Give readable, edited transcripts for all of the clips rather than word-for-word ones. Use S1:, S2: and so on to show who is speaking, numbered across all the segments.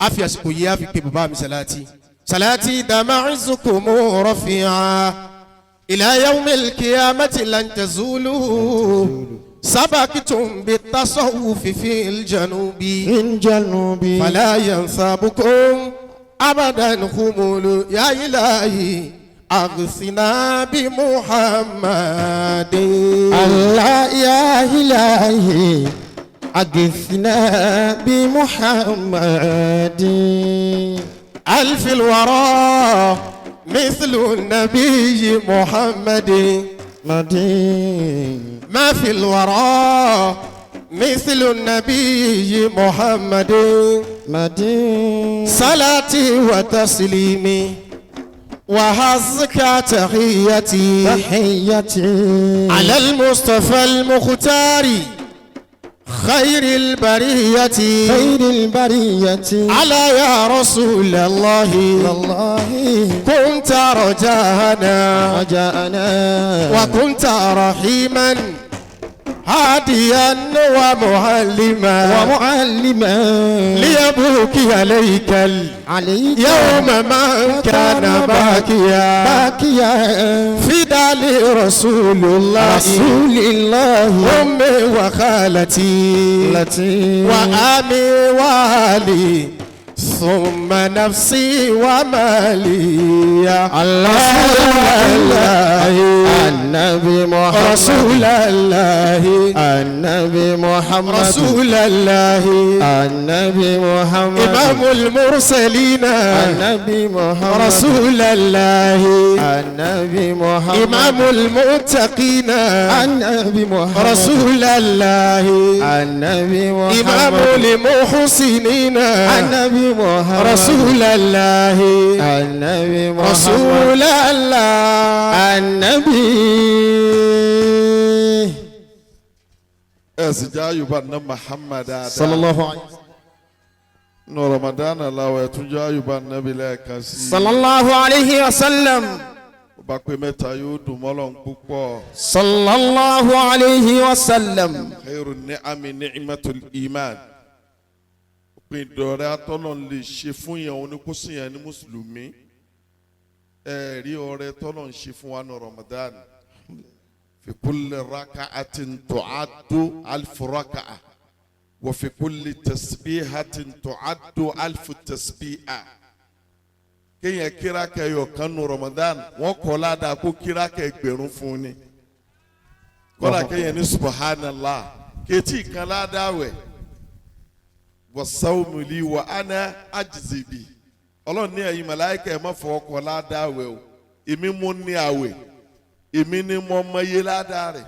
S1: A fi àsìkò yìí, a fi pe bàbá mi Salati. Salati dama'izukum rafi'a ila yawmil qiyamati lan tazulu sabakitum bitasawufi fil janubi.
S2: الجنوب.
S1: فلا ينسابكم أبدا خمول. يا إلهي أغثنا بمحمد.
S2: الله يا إلهي أغثنا بمحمد.
S1: ألف الورى مثل النبي محمد.
S2: مدين.
S1: ما في الورى مثل النبي محمد.
S2: مدين.
S1: صلاتي وتسليمي وأزكى تحيتي
S2: تحيتي
S1: على المصطفى المختار خير البرية.
S2: خير البرية.
S1: على يا رسول الله.
S2: الله.
S1: كنت رجانا
S2: رجاءنا
S1: وكنت رحيما هاديا ومعلما
S2: ومعلما
S1: ليبوكي عليك
S2: عليك
S1: اليوم من كان باكيا
S2: باكيا
S1: فدا لرسول الله
S2: رسول الله
S1: أمي وخالتي
S2: التي
S1: وأمي وأهلي ثم نفسي ومالي.
S2: الله.
S1: رسول الله.
S2: النبي محمد.
S1: رسول الله.
S2: النبي محمد.
S1: رسول الله.
S2: النبي محمد.
S1: إمام المرسلين.
S2: النبي محمد.
S1: رسول الله.
S2: النبي محمد.
S1: إمام المتقين.
S2: النبي محمد.
S1: رسول الله.
S2: النبي محمد.
S1: إمام المحسنين.
S2: النبي محمد.
S1: رسول الله.
S2: النبي محمد.
S1: رسول الله.
S2: النبي.
S3: Ẹ sì já Yorùbá ná Muhammad dáadáa.
S1: صلى الله عليه وسلم.
S3: Nínú Ramadan làwọn ẹ̀tún já Yorùbá nábì lẹ́ẹ̀kan sí i.
S2: صلى الله عليه وسلم.
S3: Ó bá pé mẹ́ta, yóò dùn mọ́lọ́n púpọ̀.
S2: صلى الله عليه وسلم.
S3: خير النعم نعمة الإيمان. Òpin ìdọ̀rẹ́ atọ́nà lè ṣe fún yẹn òun ni kó sì yẹn ní mùsùlùmí. Ẹ rí ọrẹ tọ́nà ń ṣe fún wa ní Ramadan. في كل ركعة تعد 1000 ركعة وفي كل تسبيحة تعد 1000 تسبيحة. Kéèyàn kíraka ẹyọ kan nu Ramadan, wọ́n kọ́ ládàá kó kíraka 1000 fún ni. Kọ́lá kéèyàn ní subhanallah kéétì kan ládàá wẹ̀. والصوم لي وأنا أجزي به. Ọlọ́run ní ẹ̀yin màláíkà, ẹ̀ má fọwọ́ kọ́ ládàá wẹ̀ o, èmi mú ní àwẹ̀, èmi ní mo mọ iye ládàá rẹ̀.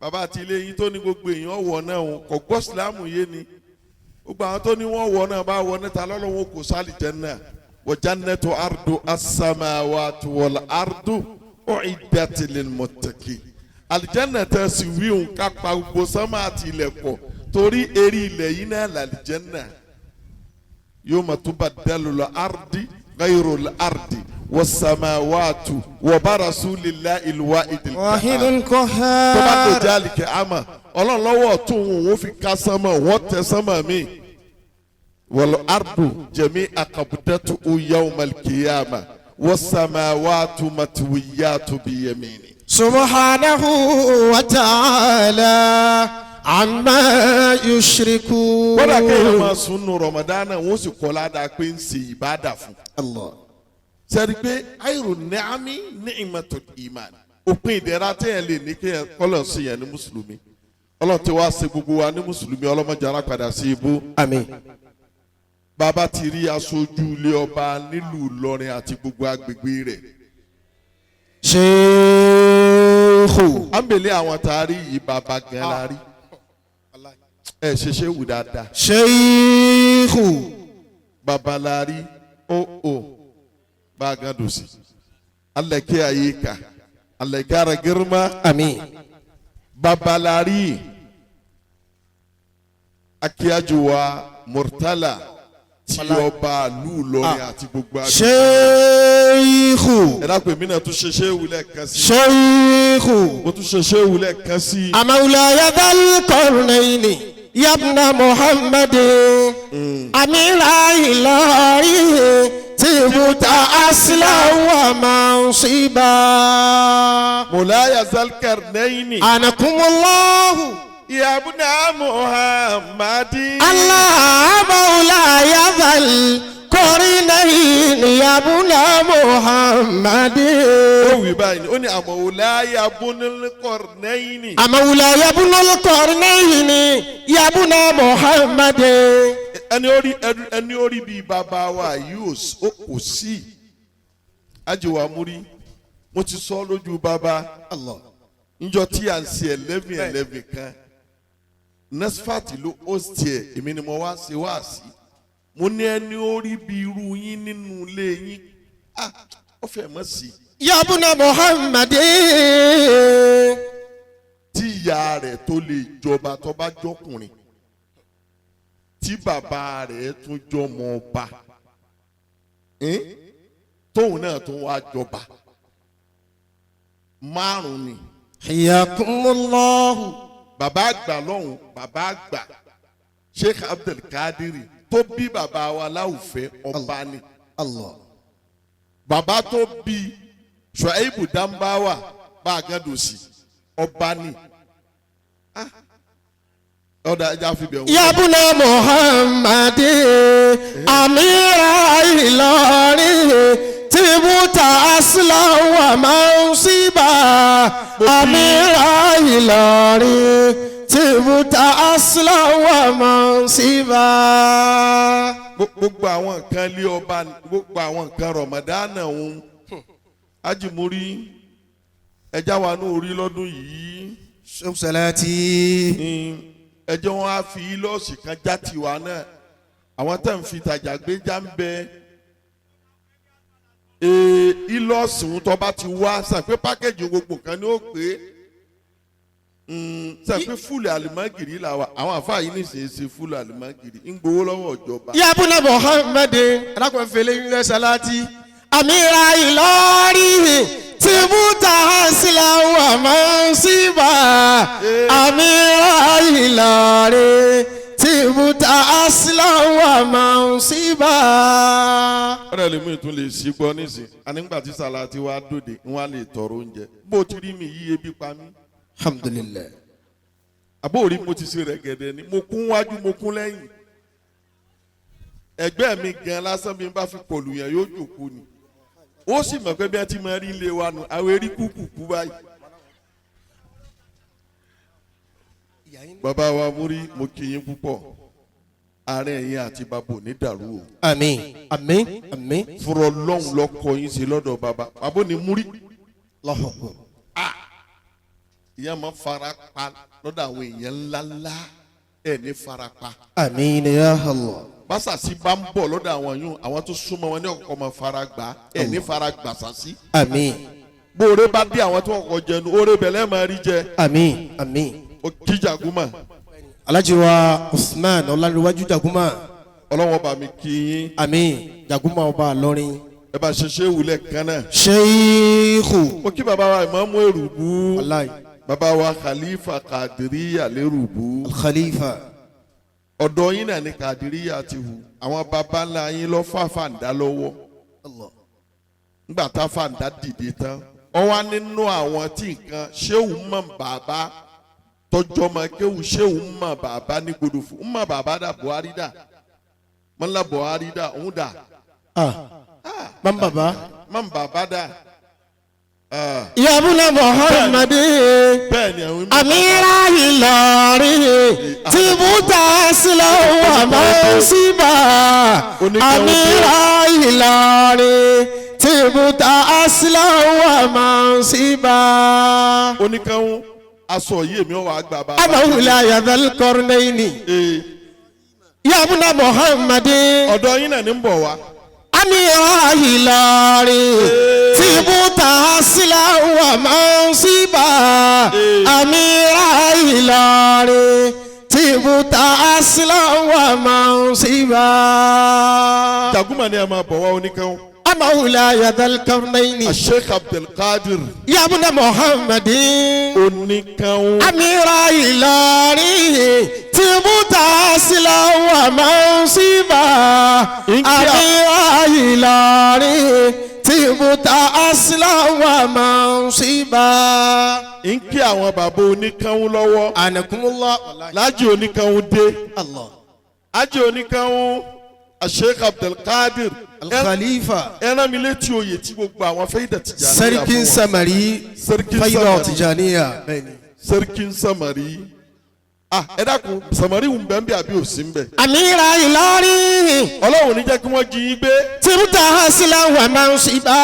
S3: Bàbá àti ilé yín tó ní gbogbo èèyàn wọ̀ náà, o kò gbọ́ sílámù yé ni. Gbogbo àwọn tó ní wọ́n wọ̀ náà bá wọ̀ níta lọ́lọ́wọ́ kò sálì jẹ́nà. وجنة عرضها السماوات والأرض أعدت للمتقين. Àlìjẹ́nà tẹ̀ sí wíwùn kápá gbogbo sánmà àti ilẹ̀ pọ̀ torí eré ilẹ̀ yìí náà làlìjẹ́nà. يوم تبدل الأرض غير الأرض والسماوات وبرزوا لله الواحد
S2: واحد
S3: القهار. Tó bá
S2: القهار.
S3: dòjá àlìkẹ́ àmà, Ọlọ́run lọ́wọ́ ọ̀tún òun ó fi ká sánmà, wọ́n tẹ sánmà mi. والأرض جميعا قبضته يوم القيامة والسماوات مطويات بيمينه.
S1: سبحانه وتعالى عما يشركون.
S3: Kódà kéèyàn máa sùn nù Ramadan, wọ́n sì kọ́ ládàá pé ń ṣe ìbádà fún.
S1: الله.
S3: Sẹ́ni pé خير النعم نعمة الإيمان. Òpin ìdẹ̀ra téèyàn lè ní kéèyàn kọ́lọ̀ sí yẹn ní mùsùlùmí. Ọlọ́run ti wá ṣe gbogbo wa ní mùsùlùmí, ọlọ́mọdé arápadà sí ibú.
S1: آمين.
S3: Bàbá ti rí aṣojú ilé ọba nílùú Ìlọrin àti gbogbo agbègbè rẹ̀.
S1: شيخ.
S3: Àmbèlé àwọn tá a rí yìí, bàbá gan la rí. Ẹ ṣe ṣe wù dáadáa.
S1: شيخ.
S3: Bàbá la rí ó ó bá a gan dùn sí. Allah kiyaye ka. Allah kara girma.
S1: آمين.
S3: Bàbá la rí. Akíájú wa Murtala tí ọba ìlú Ìlọrin àti gbogbo agbègbè.
S1: شيخ.
S3: Ẹ dákun, èmi náà tún ṣe ṣé wulẹ̀ kan sí.
S1: شيخ.
S3: Mo tún ṣe ṣé wulẹ̀ kan sí.
S1: أمولاي ذا القرنين. يا ابن محمد أمير الإلهي تبت أصلا ومنصبا
S3: Mùláyà Zalkarnaini.
S1: أنكم الله
S3: Yabuna Muhammadi.
S1: الله مولاي ذا القرنين يا ابن محمد
S3: Ó wí báyìí ni, ó ní àmọ̀wòláyà Bunilkọ̀rnẹ́yìnì.
S1: مولاي ابن القرنين يا ابن محمد
S3: Ẹni orí ẹni orí bíi bàbá wa yìí ó kò sí. Ajiwa Muri, mo ti sọ lójú bàbá.
S1: الله
S3: Njọ tí à ń ṣe 11/11 kan. Nasfat ló host ẹ̀, èmi ni mo wá ṣe wá sí. Mo ní ẹni orí bíi irú yín nínú ilé yín. Ah, ó fẹ́ mọ̀ sí.
S1: يا ابن محمد
S3: Tí ìyá rẹ̀ tó lè jọba tó bá jọkùnrin, tí bàbá rẹ̀ tún jọmọ ọba, tóun náà tún wá jọba márùn ni.
S1: حياكم الله.
S3: Bàbá àgbà lọ́hùn, bàbá àgbà Sheikh Abdul Kadiri tó bí bàbá wa láwùfẹ́ ọba ni.
S1: الله.
S3: Bàbá tó bí Shuaibu Dambawa bá a gán dòsì ọba ni. Ah, ọ̀dà ẹja fi bẹ̀ wọ́n.
S1: يا ابن محمد أمير الإلهي تبت أصلا ومنصبا أمير الإلهي تبت أصلا ومنصبا.
S3: Gbogbo àwọn nǹkan lé ọba, gbogbo àwọn nǹkan Rọ̀mọ̀dánà òun Ajimuri ẹja wa ní orí lọ́dún yìí.
S1: شوف صلاتي.
S3: Ní ẹjọ́ wọn á fi lọ́ọ̀sì kan já tiwa náà, àwọn tẹ̀ ń fi tàjà gbé já ń bẹ ee ìlọ́ọ̀sì ń tọ́ bá ti wá sàn pé pákéjì gbogbo kan ní ó pé sàn pé fúlù àlùmọ́gìrì là wà, àwọn àfáà yìí nìṣẹ́ ṣe fúlù àlùmọ́gìrì ń gbowó lọ́wọ́ ìjọba.
S1: يا ابن محمد رقم في صلاتي أمير الإلهي تبت أصلا ومنصبا أمير الإلهي تبت أصلا ومنصبا.
S3: Ọ̀rẹ́ lèmi tún lè ṣí gbọ́ nísìn ànígbà tí Sàlátì wá dòde wọn á lè tọrọ oúnjẹ bó ti rí mi yí ebi pa mí.
S1: الحمد لله.
S3: Àbó orí mo ti ṣe rẹ̀gẹ̀dẹ̀ ni, mo kún wájú, mo kún lẹ́yìn, ẹgbẹ́ mi gan lásán bí n bá fi pọ̀lù yẹn yóò jòkó ni, ó sì mọ̀ pé bí wọ́n ti máa rí ilé wa nù àwọn erí kúkú kú báyìí. Bàbá wa Múrí, mo kí yín púpọ̀, ààrẹ ẹ̀yin àti bàbá ò ní dàrú o.
S1: آمين آمين آمين.
S3: Fúrọ̀ lọ́hùn lọ́kọ yín sí lọ́dọ̀ bàbá bàbá ò ní Múrí.
S1: الله أكبر.
S3: Ìyá máa fara pa lọ́dọ̀ àwọn èèyàn ńláńlá, ẹ̀ ní fara pa.
S1: آمين يا الله.
S3: Básàsí bá ń bọ̀ lọ́dọ̀ àwọn yún àwọn tó súnmọ́ wọn ní ọ̀kọ̀ọ̀kan máa fara gbà, ẹ̀ ní fara gbà sàsí.
S1: آمين.
S3: Bóore bá dé àwọn tó kọ̀kọ́ jẹnu oore bẹ̀lẹ́ máa rí jẹ.
S1: آمين آمين.
S3: Ó kí Jàgúmà.
S1: Alhaji wa Usman Ọlánrewájú Jaguma.
S3: Ọlọ́wọ́n bá mi kí yín.
S1: Àmín, Jaguma ọba Ìlọrin.
S3: Ẹ bá ṣe ṣé wulẹ̀ kan náà.
S1: Sheikhu.
S3: Mo kí bàbá wa Ìmáàmù Èrùbú.
S1: Wallahi.
S3: Bàbá wa Khalifa Kadiriya lérùbú.
S1: Al-Khalifa.
S3: Ọ̀dọ̀ yín náà ni Kadiriya ti hù, àwọn baba ńlá yín lọ fàfà ń dá lọ́wọ́.
S1: Allah.
S3: Ńgbà tá fàǹdà dìde tán, ọ wá nínú àwọn tí nǹkan ṣéwù mọ̀ bàbá tọjọ́ ma kéwù ṣéwù mọ̀ bàbá ní gbódòfò mọ̀ bàbá dà, Buhari dà, mọ́lá Buhari dà, òun dà.
S1: Ah. Mam baba.
S3: Mọ̀ bàbá dà. Ah,
S1: Ya ibna Muhammad.
S3: Bẹ́ẹ̀ ni àwọn
S1: Amira Ìlọrin tìbútà sílẹ̀ wà mọ́síbà. Amira Ìlọrin tìbútà sílẹ̀ wà mọ́síbà.
S3: Oníkanwó aṣọ yìí èmi ò wá gbà bàbá.
S1: Amawula yadal kọrnẹyini.
S3: Ee,
S1: Ya ibna Muhammad.
S3: Ọ̀dọ̀ yín náà ní ń bọ̀ wá.
S1: Amira Ìlọrin tìbútà sílẹ̀ wà mọ́síbà. Amira Ìlọrin tìbútà sílẹ̀ wà mọ́síbà.
S3: Jàgúmà ni ẹ máa bọ̀ wá, oníkanwó.
S1: مولاي ذا القرنين
S3: Sheikh Abdulkadir
S1: يا ابن محمد
S3: Oníkanwó.
S1: أمير إلاري تبوتا سلا ومنصبا أمير إلاري تبوتا سلا ومنصبا
S3: Ń kí àwọn bàbá oníkanwó lọ́wọ́.
S1: أنكم الله
S3: Lájì oníkanwó dé.
S1: الله
S3: Ájì oníkanwó Sheikh Abdulkadir.
S1: الخليفة
S3: Ẹ rán mi létí oyè tí gbogbo àwọn Fẹ́yìdà Tìjàníyà fún
S1: سركن
S3: wọn.
S1: سمري
S3: Sẹ́ríkì
S1: فيضة
S3: Samari.
S1: تجانية
S3: Sẹ́ríkì Samari. Ah ẹ dákun Samari ń bẹ ń bẹ àbí òsì ń bẹ.
S1: أمير إلاري
S3: Ọlọ́run ní jẹ́ kí wọ́n jí yín gbé.
S1: تبوتا سلا ومنصبا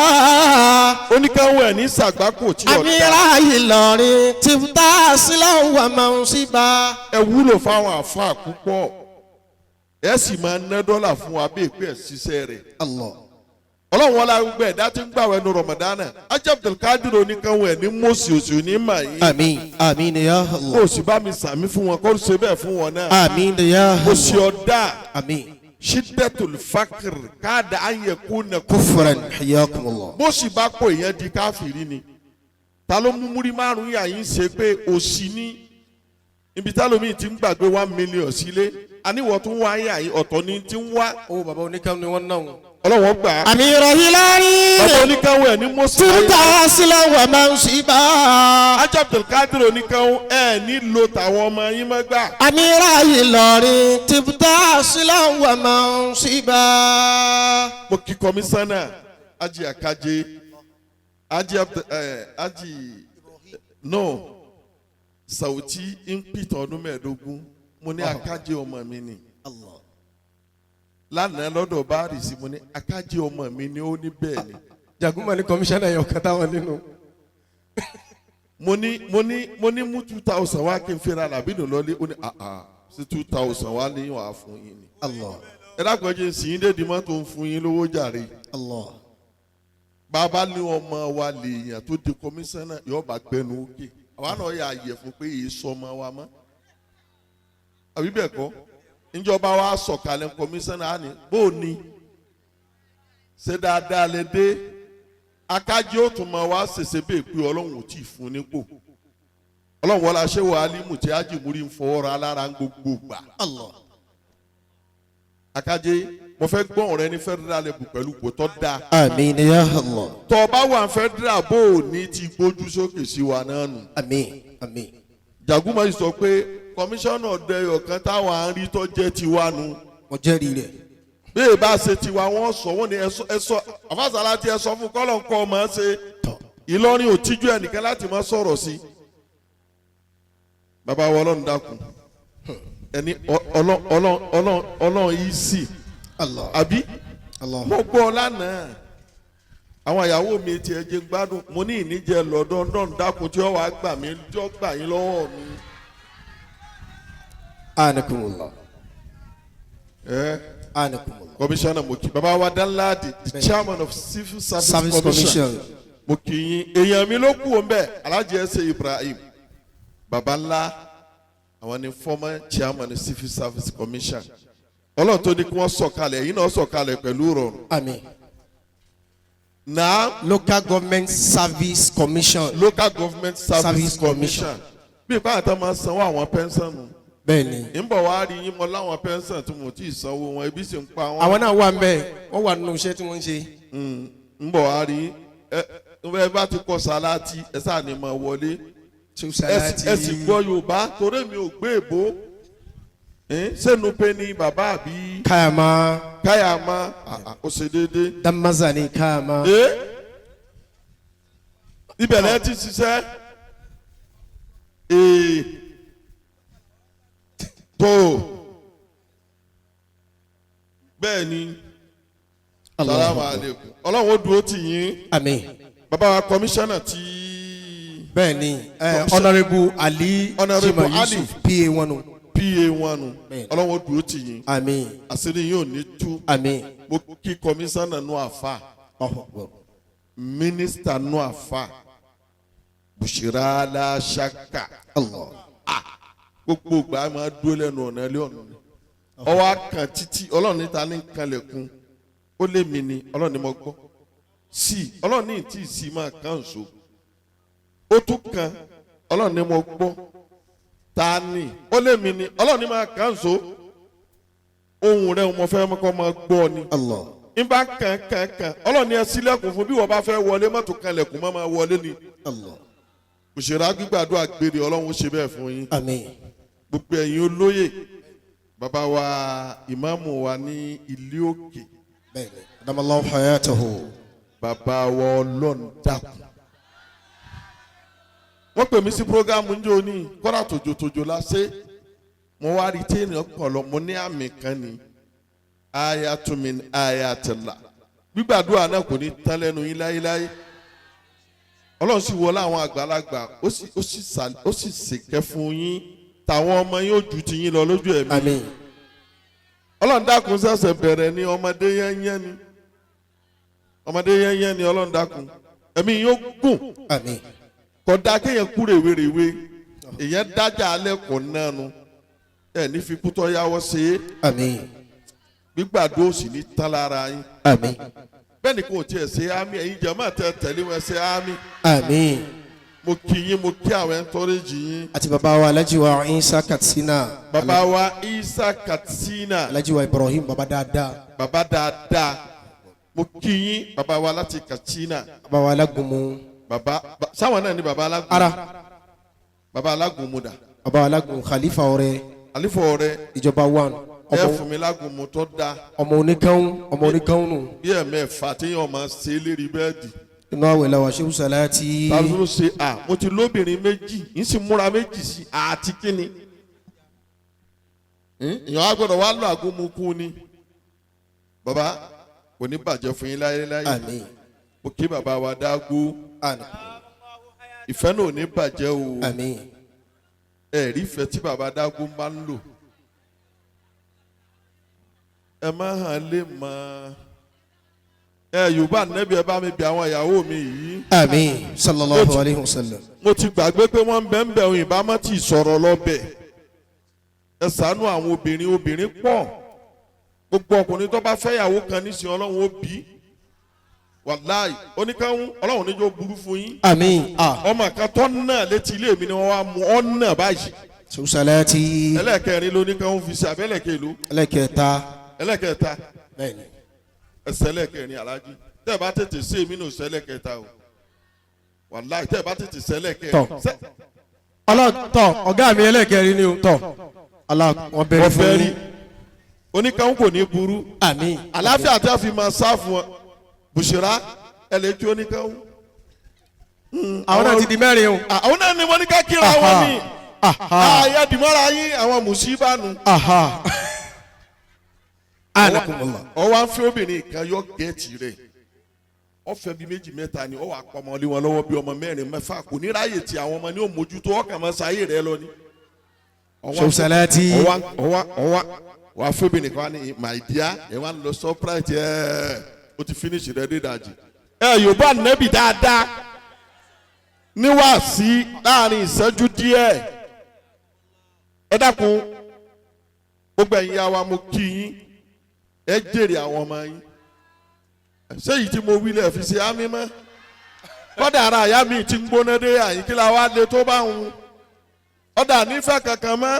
S3: Oníkanwó ẹ̀ ní sàgbákò tí ọ̀dà.
S1: Amira Ìlọrin tìbútà sílẹ̀ wà máa ń síbà.
S3: Ẹ wúlò fáwọn àfáà púpọ̀. Ẹ sì máa ná dọ́là fún wa bí èpè ẹ̀ ṣiṣẹ́ rẹ̀.
S1: Allah.
S3: Ọlọ́run wọlé gbogbo ẹ̀dá tí ń gbàwẹ̀ nu Ramadana. Ajá Abdulkadir oníkanwó ẹ̀ ní mọ́sí òsì òní mà yín.
S1: Àmín àmín ya
S3: Kó
S1: Allah.
S3: o sì bá mi sàmí fún wọn kó o ṣe bẹ́ẹ̀ fún wọn náà.
S1: Àmín ya
S3: Kó o sì
S1: Allah.
S3: ọ̀dà
S1: Àmín.
S3: ṣídẹ́tòlù fákìrì káàdà ayẹ̀kú nà kó.
S1: Kufran hayyakum Allah.
S3: Bó sì bá pò èèyàn di káfìrí ni. Ta ló mú múrí márùn-ún yà yín ṣe pé òsì ní ibi tálómi ti ń gbàgbé 1 million sílé àníwọ̀ tún wá yà yín ọ̀tọ̀ ni ti ń wá
S1: Owó bàbá oníkàwé ni wọ́n náà.
S3: Ọlọ́wọ́ gbà á.
S1: Amira
S3: Bàbá
S1: Ìlọrin
S3: oníkanwó ẹ̀ ní mọ́sí.
S1: tìbútà sílẹ̀ wà máa ń síbà.
S3: Ajá Abdulkadir oníkanwó ẹ̀ ní lo tàwọn ọmọ yín mọ́ gbà.
S1: Amira Ìlọrin tìbútà sílẹ̀ wà máa ń síbà.
S3: Mo kí kọmísánná Aji Akaje Aji Abd Aji no Sauti ń pìtàn ọdún 15 mo ní Akaje ọmọ mi ni
S1: Allah.
S3: lánàá lọ́dọ̀ báàrì sí mo ní Akaje ọmọ mi ni ó ní bẹ́ẹ̀ ni
S1: Jaguma ni kọmíṣánná yọ kẹta wọn nínú.
S3: mo ní mú 2,000 wá kí n fẹ́ra làbínú lọ́lé ó ní àà sí 2,000 wá ní wàá fún yín ni
S1: Allah.
S3: ẹ dákun ẹ jẹ́ n sì yín dédìí mọ́tò ń fún yín lówó jàre.
S1: Allah.
S3: Bàbá ní ọmọ wa lèèyàn tó di kọmíṣánná yóò bá gbẹnu òkè àwa náà yà yẹ fún pé èyí sọ ọmọ wa mọ́ àbí bẹ́ẹ̀ kọ́ níjọba wa sọ̀kalẹ̀ kọmíṣánná á ní bó o ní ṣe dáadáa lè dé akájí ó tún máa wá ṣèṣe bẹ́ẹ̀ pé Ọlọ́run ò tí ì fún nípò Ọlọ́run wọlé aṣẹ́wó alimu tí ajímúrí ń fọwọ́ ra lára gbogbo gbà
S1: Allah.
S3: akájé mo fẹ́ gbọ́ ọ̀rẹ́ ní federal level pẹ̀lú kò tọ́ da
S1: Àmín ya Allah.
S3: tọ́ ọ bá wà federal bó o ní ti gbójú sókè sí wa náà nù.
S1: Àmín àmín.
S3: Jàgùmọ̀ yìí sọ pé kọmíṣánná ọ̀dẹ́yọ̀ kan táwọn à ń rí tó jẹ́ tiwa nu
S1: Mo jẹ́rìí rẹ̀.
S3: bí èyí bá ṣe tiwa wọ́n sọ wọ́n ní ẹ̀sọ́ ẹ̀sọ́ àfàsàlà tí ẹ sọ fún kọ́lọ̀ ńkọ́ ọmọ ẹ ṣe
S1: Tọ́.
S3: Ìlọrin ò tíjú ẹnìkan láti má sọ̀rọ̀ sí. Bàbá wa Ọlọ́run dákun ẹni Ọlọ́run yìí sì
S1: Allah.
S3: àbí
S1: Allah.
S3: mo gbọ́ lánàá àwọn ìyàwó mi tiẹ̀ jẹ́ gbádùn mo ní ìníjẹ lọ́dọ̀ náà dákun tí ó wàá gbà mí tí ó gbà yín lọ́wọ́ mi.
S1: Anakumullah.
S3: Ẹ
S1: Anakumullah.
S3: Komisanna mo kí baba wa Danladi, the chairman of Civil Service,
S1: Service
S3: Commission.
S1: Commission.
S3: Mo kí yín èèyàn mi ló kú òun bẹ́ẹ̀ Alhaji Ẹsẹ Ibrahim baba ńlá àwọn ni former chairman of Civil Service Commission. Ọlọ́run tó ní kí wọ́n sọ̀kalẹ̀ èyí náà sọ̀kalẹ̀ pẹ̀lú ìrọ̀rùn.
S1: Àmín.
S3: Náà
S1: Local Government Service Commission.
S3: Local Government Service,
S1: Service
S3: Commission.
S1: Commission.
S3: Bí ìpá àtọ́ máa sanwó àwọn pension nù.
S1: Bẹ́ẹ̀ni.
S3: Ń bọ̀ wá rí yín mọ́ láwọn pension tí mo ti sanwó wọn ebi sì ń pa wọn.
S1: Àwọn náà wà ń bẹ̀, wọ́n wà nínú iṣẹ́ tí wọ́n ń ṣe.
S3: Ń bọ̀ wá rí ẹ ẹ bá ti kọ sàláàtì ẹ sáà ní máa wọlé ẹ sì gbọ́ Yorùbá torí mi ò gbé èbó sẹ́nu pé ní bàbá àbí
S1: Kayama.
S3: káyàmá ó ṣe déédéé.
S1: Damaza ni Kayama.
S3: Ibẹ̀ lẹ́ ti ṣiṣẹ́ tó bẹ́ẹ̀ ni salamu aleykum Ọlọ́run ó dúró tì yín.
S1: Àmín.
S3: Bàbá wa kọmíṣánná tí
S1: Bẹ́ẹ̀ni Honourable Ali
S3: Honourable
S1: Jimoh
S3: Ali.
S1: Yusuf PA one o.
S3: PA wọn nu.
S1: Bẹ́ẹ̀ni.
S3: Ọlọ́run ó dúró tì yín.
S1: Àmín.
S3: Àṣírí yín ò ní tú.
S1: Àmín.
S3: Mo kí kọmíṣánná nù àfà mínísítà nù àfà Bùṣírà aláṣàkà.
S1: Allah.
S3: Gbogbo ìgbà máa dúró lẹ́nu ọ̀nà ilé ọ̀nà ni ọwọ́ akàn títí Ọlọ́run níta ní kanlẹ̀kùn ó lé mi ni Ọlọ́run ni mo gbọ́. Sí Ọlọ́run ní tí ì sí máa kàn so. Ó tún kan, Ọlọ́run ní mo gbọ́. Ta ni ó lé mi ni? Ọlọ́run ní máa kàn so. Ohùn rẹ̀ mo fẹ́ kọ́ máa gbọ́ ni.
S1: Allah.
S3: N bá kàn kàn kàn, Ọlọ́run ní ẹ ṣílẹ̀kùn fún bí wọ́n bá fẹ́ wọlé, mọ́tò kanlẹ̀kùn má máa wọlé ni.
S1: Allah.
S3: Òṣèré agbígbàdúrà gbére, Ọlọ́run ó ṣe bẹ́ẹ̀ fún yín.
S1: Àmín.
S3: Gbogbo ẹ̀yin olóyè, bàbá wa, ìmáàmù wa ní ilé òkè.
S1: Bẹ́ẹ̀ni, adamallahu hayatahu.
S3: Bàbá wa, Ọlọ́run dákun. Wọ́n pè mí sí programu njẹ́ òní kọ́dà tòjòtòjò la ṣe. Mo wá rí téèyàn pọ̀ lọ, mo ní àmì kan ní ayatun ayatollah. Gbígbàdúrà náà kò ní tán lẹ́nu yín láéláé. Ọlọ́run sì wọlé àwọn àgbàlagbà, ó sì ṣèkẹ́ fún yín, tàwọn ọmọ yín ó ju ti yín lọ lójú ẹ̀mí.
S1: Àmín.
S3: Ọlọ́run dákun, ṣẹ̀ṣẹ̀ bẹ̀rẹ̀ ní ọmọdé yẹ́nyẹ́ ni, ọmọdé yẹ́nyẹ́ ni. Ọlọ́run dákun, ẹ̀mí yín ó gùn.
S1: Àmín.
S3: Kódà kéèyàn kú rèwerèwe, èèyàn dájà alẹ́ kò nánu ẹ̀ ní fi kútọ́ yáwọ́ ṣe é.
S1: Àmín.
S3: Gbígbàdúró sì ní tán lára yín.
S1: Àmín.
S3: Bẹ́ẹ̀ ni kò tiẹ̀ ṣe àmì, ẹ̀yin jẹ́ tẹ tẹ̀lé wọn ṣe àmì.
S1: Àmín.
S3: Mo kí yín, mo kí àwọn ẹ̀ńtọ́rẹ́jì yín.
S1: Àti bàbá wa Alhaji wa Isa Katsina.
S3: Bàbá wa Isa Katsina.
S1: Alhaji wa Ibrahim, bàbá dáadáa.
S3: Bàbá dáadáa, mo kí yín, bàbá wa láti Katsina.
S1: Bàbá wa alágúnmu.
S3: Bàbá sáwọn náà ni bàbá alágúnmu.
S1: Ara.
S3: Bàbá alágúnmu dà?
S1: Bàbá wa alágúnmu, Khalifa ọrẹ.
S3: Àlífọ̀ rẹ.
S1: Ìjọba one.
S3: Ẹ
S1: Ọmọ
S3: fún mi lágúnmu tó dáa.
S1: Ọmọ oníkàún, ọmọ oníkàún nù.
S3: Bí ẹ̀mẹ́fà téèyàn máa ṣe é lérí bẹ́ẹ̀dì.
S1: Inú àwẹ̀ la wà, ṣé Salati.
S3: Tàbí ló ṣe à, mo ti lóbìnrin méjì, ń sì múra méjì sí àti kíni, èèyàn á gbọ́dọ̀ wá lọ àgúnmu kú ni. Bàbá, kò ní bàjẹ́ fún yín láéláé.
S1: Àmín.
S3: Mo kí bàbá wa dágbó.
S1: Àmín.
S3: Ìfẹ́ náà ò ní bàjẹ́ o.
S1: Àmín.
S3: Ẹ̀rí ìfẹ́ tí bàbá dágbó máa ń lò, ẹ má hàn lè mọ ẹ Yorùbá nẹ́bí, ẹ bá mi bí àwọn ìyàwó mi yìí.
S1: Àmín, sallallahu alayhi wa sallam.
S3: Mo ti gbàgbé pé wọ́n ń bẹ́ ń bẹ̀ òyìnbá má ti sọ̀rọ̀ lọ́bẹ̀. Ẹ ṣàánú àwọn obìnrin, obìnrin pọ̀. Gbogbo ọkùnrin tó bá fẹ́yàwó kan nísìnyí, Ọlọ́run ó bí wàláì oníkàwọn. Ọlọ́run níjó burú fún yín.
S1: Àmín ah.
S3: Ọmọ kan tó nà létí ilé mi ni wọ́n wá mú ọ nà báyìí.
S1: Ṣé Salati.
S3: Ẹlẹ́ẹ̀kẹrin ló ní káwọn fi ṣe abẹ́lẹ̀kẹ́ ìlú.
S1: Ẹlẹ́kẹta.
S3: Ẹlẹ́kẹta.
S1: Bẹ́ẹ̀ni.
S3: Ẹsẹ̀ ẹlẹ́kẹrin, alájí, tẹ́ ẹ bá tètè ṣe èmi náà ṣe ẹlẹ́kẹta o. Wàláì, tẹ́ ẹ bá tètè ṣe ẹlẹ́kẹrin.
S1: Tọ́. Ọlọ́tọ̀ ọ̀gá mi, ẹlẹ́kẹrin ni o tọ́ ala wọn bẹ̀rẹ̀ fún
S3: Ọ̀fẹ́ rí
S1: yín.
S3: Oníkàwọn kò ní burú.
S1: Àmín.
S3: Àláfíà tí a fi máa sá fún ọ, Bùsùrà, ẹ lè tí oníkàwọn.
S1: Àwọn náà ti di mẹ́rin o.
S3: Àwọn náà ni wọ́n ní ká kíra wọn ní àyà dìmọ́ra yín, àwọn mùsíbà nù.
S1: Aha, anakumula.
S3: Ọwọ́ à ń fẹ́ obìnrin kan yọ gẹ̀ẹ́tì rẹ̀, ọ̀fẹ́ bíi méjì mẹ́ta ni ọwọ́ àpamọ́lé wọn lọ́wọ́, bíi ọmọ mẹ́rin mẹ́fà, kò ní ráyè tí àwọn ọmọ ní ò mójútó, ọkàn máa ṣayé rẹ lọ ni.
S1: Ṣé Salati.
S3: Ọwọ́ ọwọ́ ọwọ́ wàá fẹ́ obìnrin kan ní, "My dear," ẹ wá ń lọ surprise ẹ, o ti finish rẹ dé dàjì. Ẹ Yorùbá nẹ́bì dáadáa níwáàsí láàrin ìṣẹ́jú díẹ̀. Ẹ dákun, gbogbo ẹ̀yin ya wa, mo kí yín, ẹ jèrè àwọn ọmọ yín. Ṣé èyí tí mo wí lẹ̀ fi ṣe ámì mọ́? Kọ́dà ara àyà mi ti ń gbóná dé àyín, kí la wá lè tó bá ń ọ̀dà nífẹ̀ẹ́ kankan mọ́.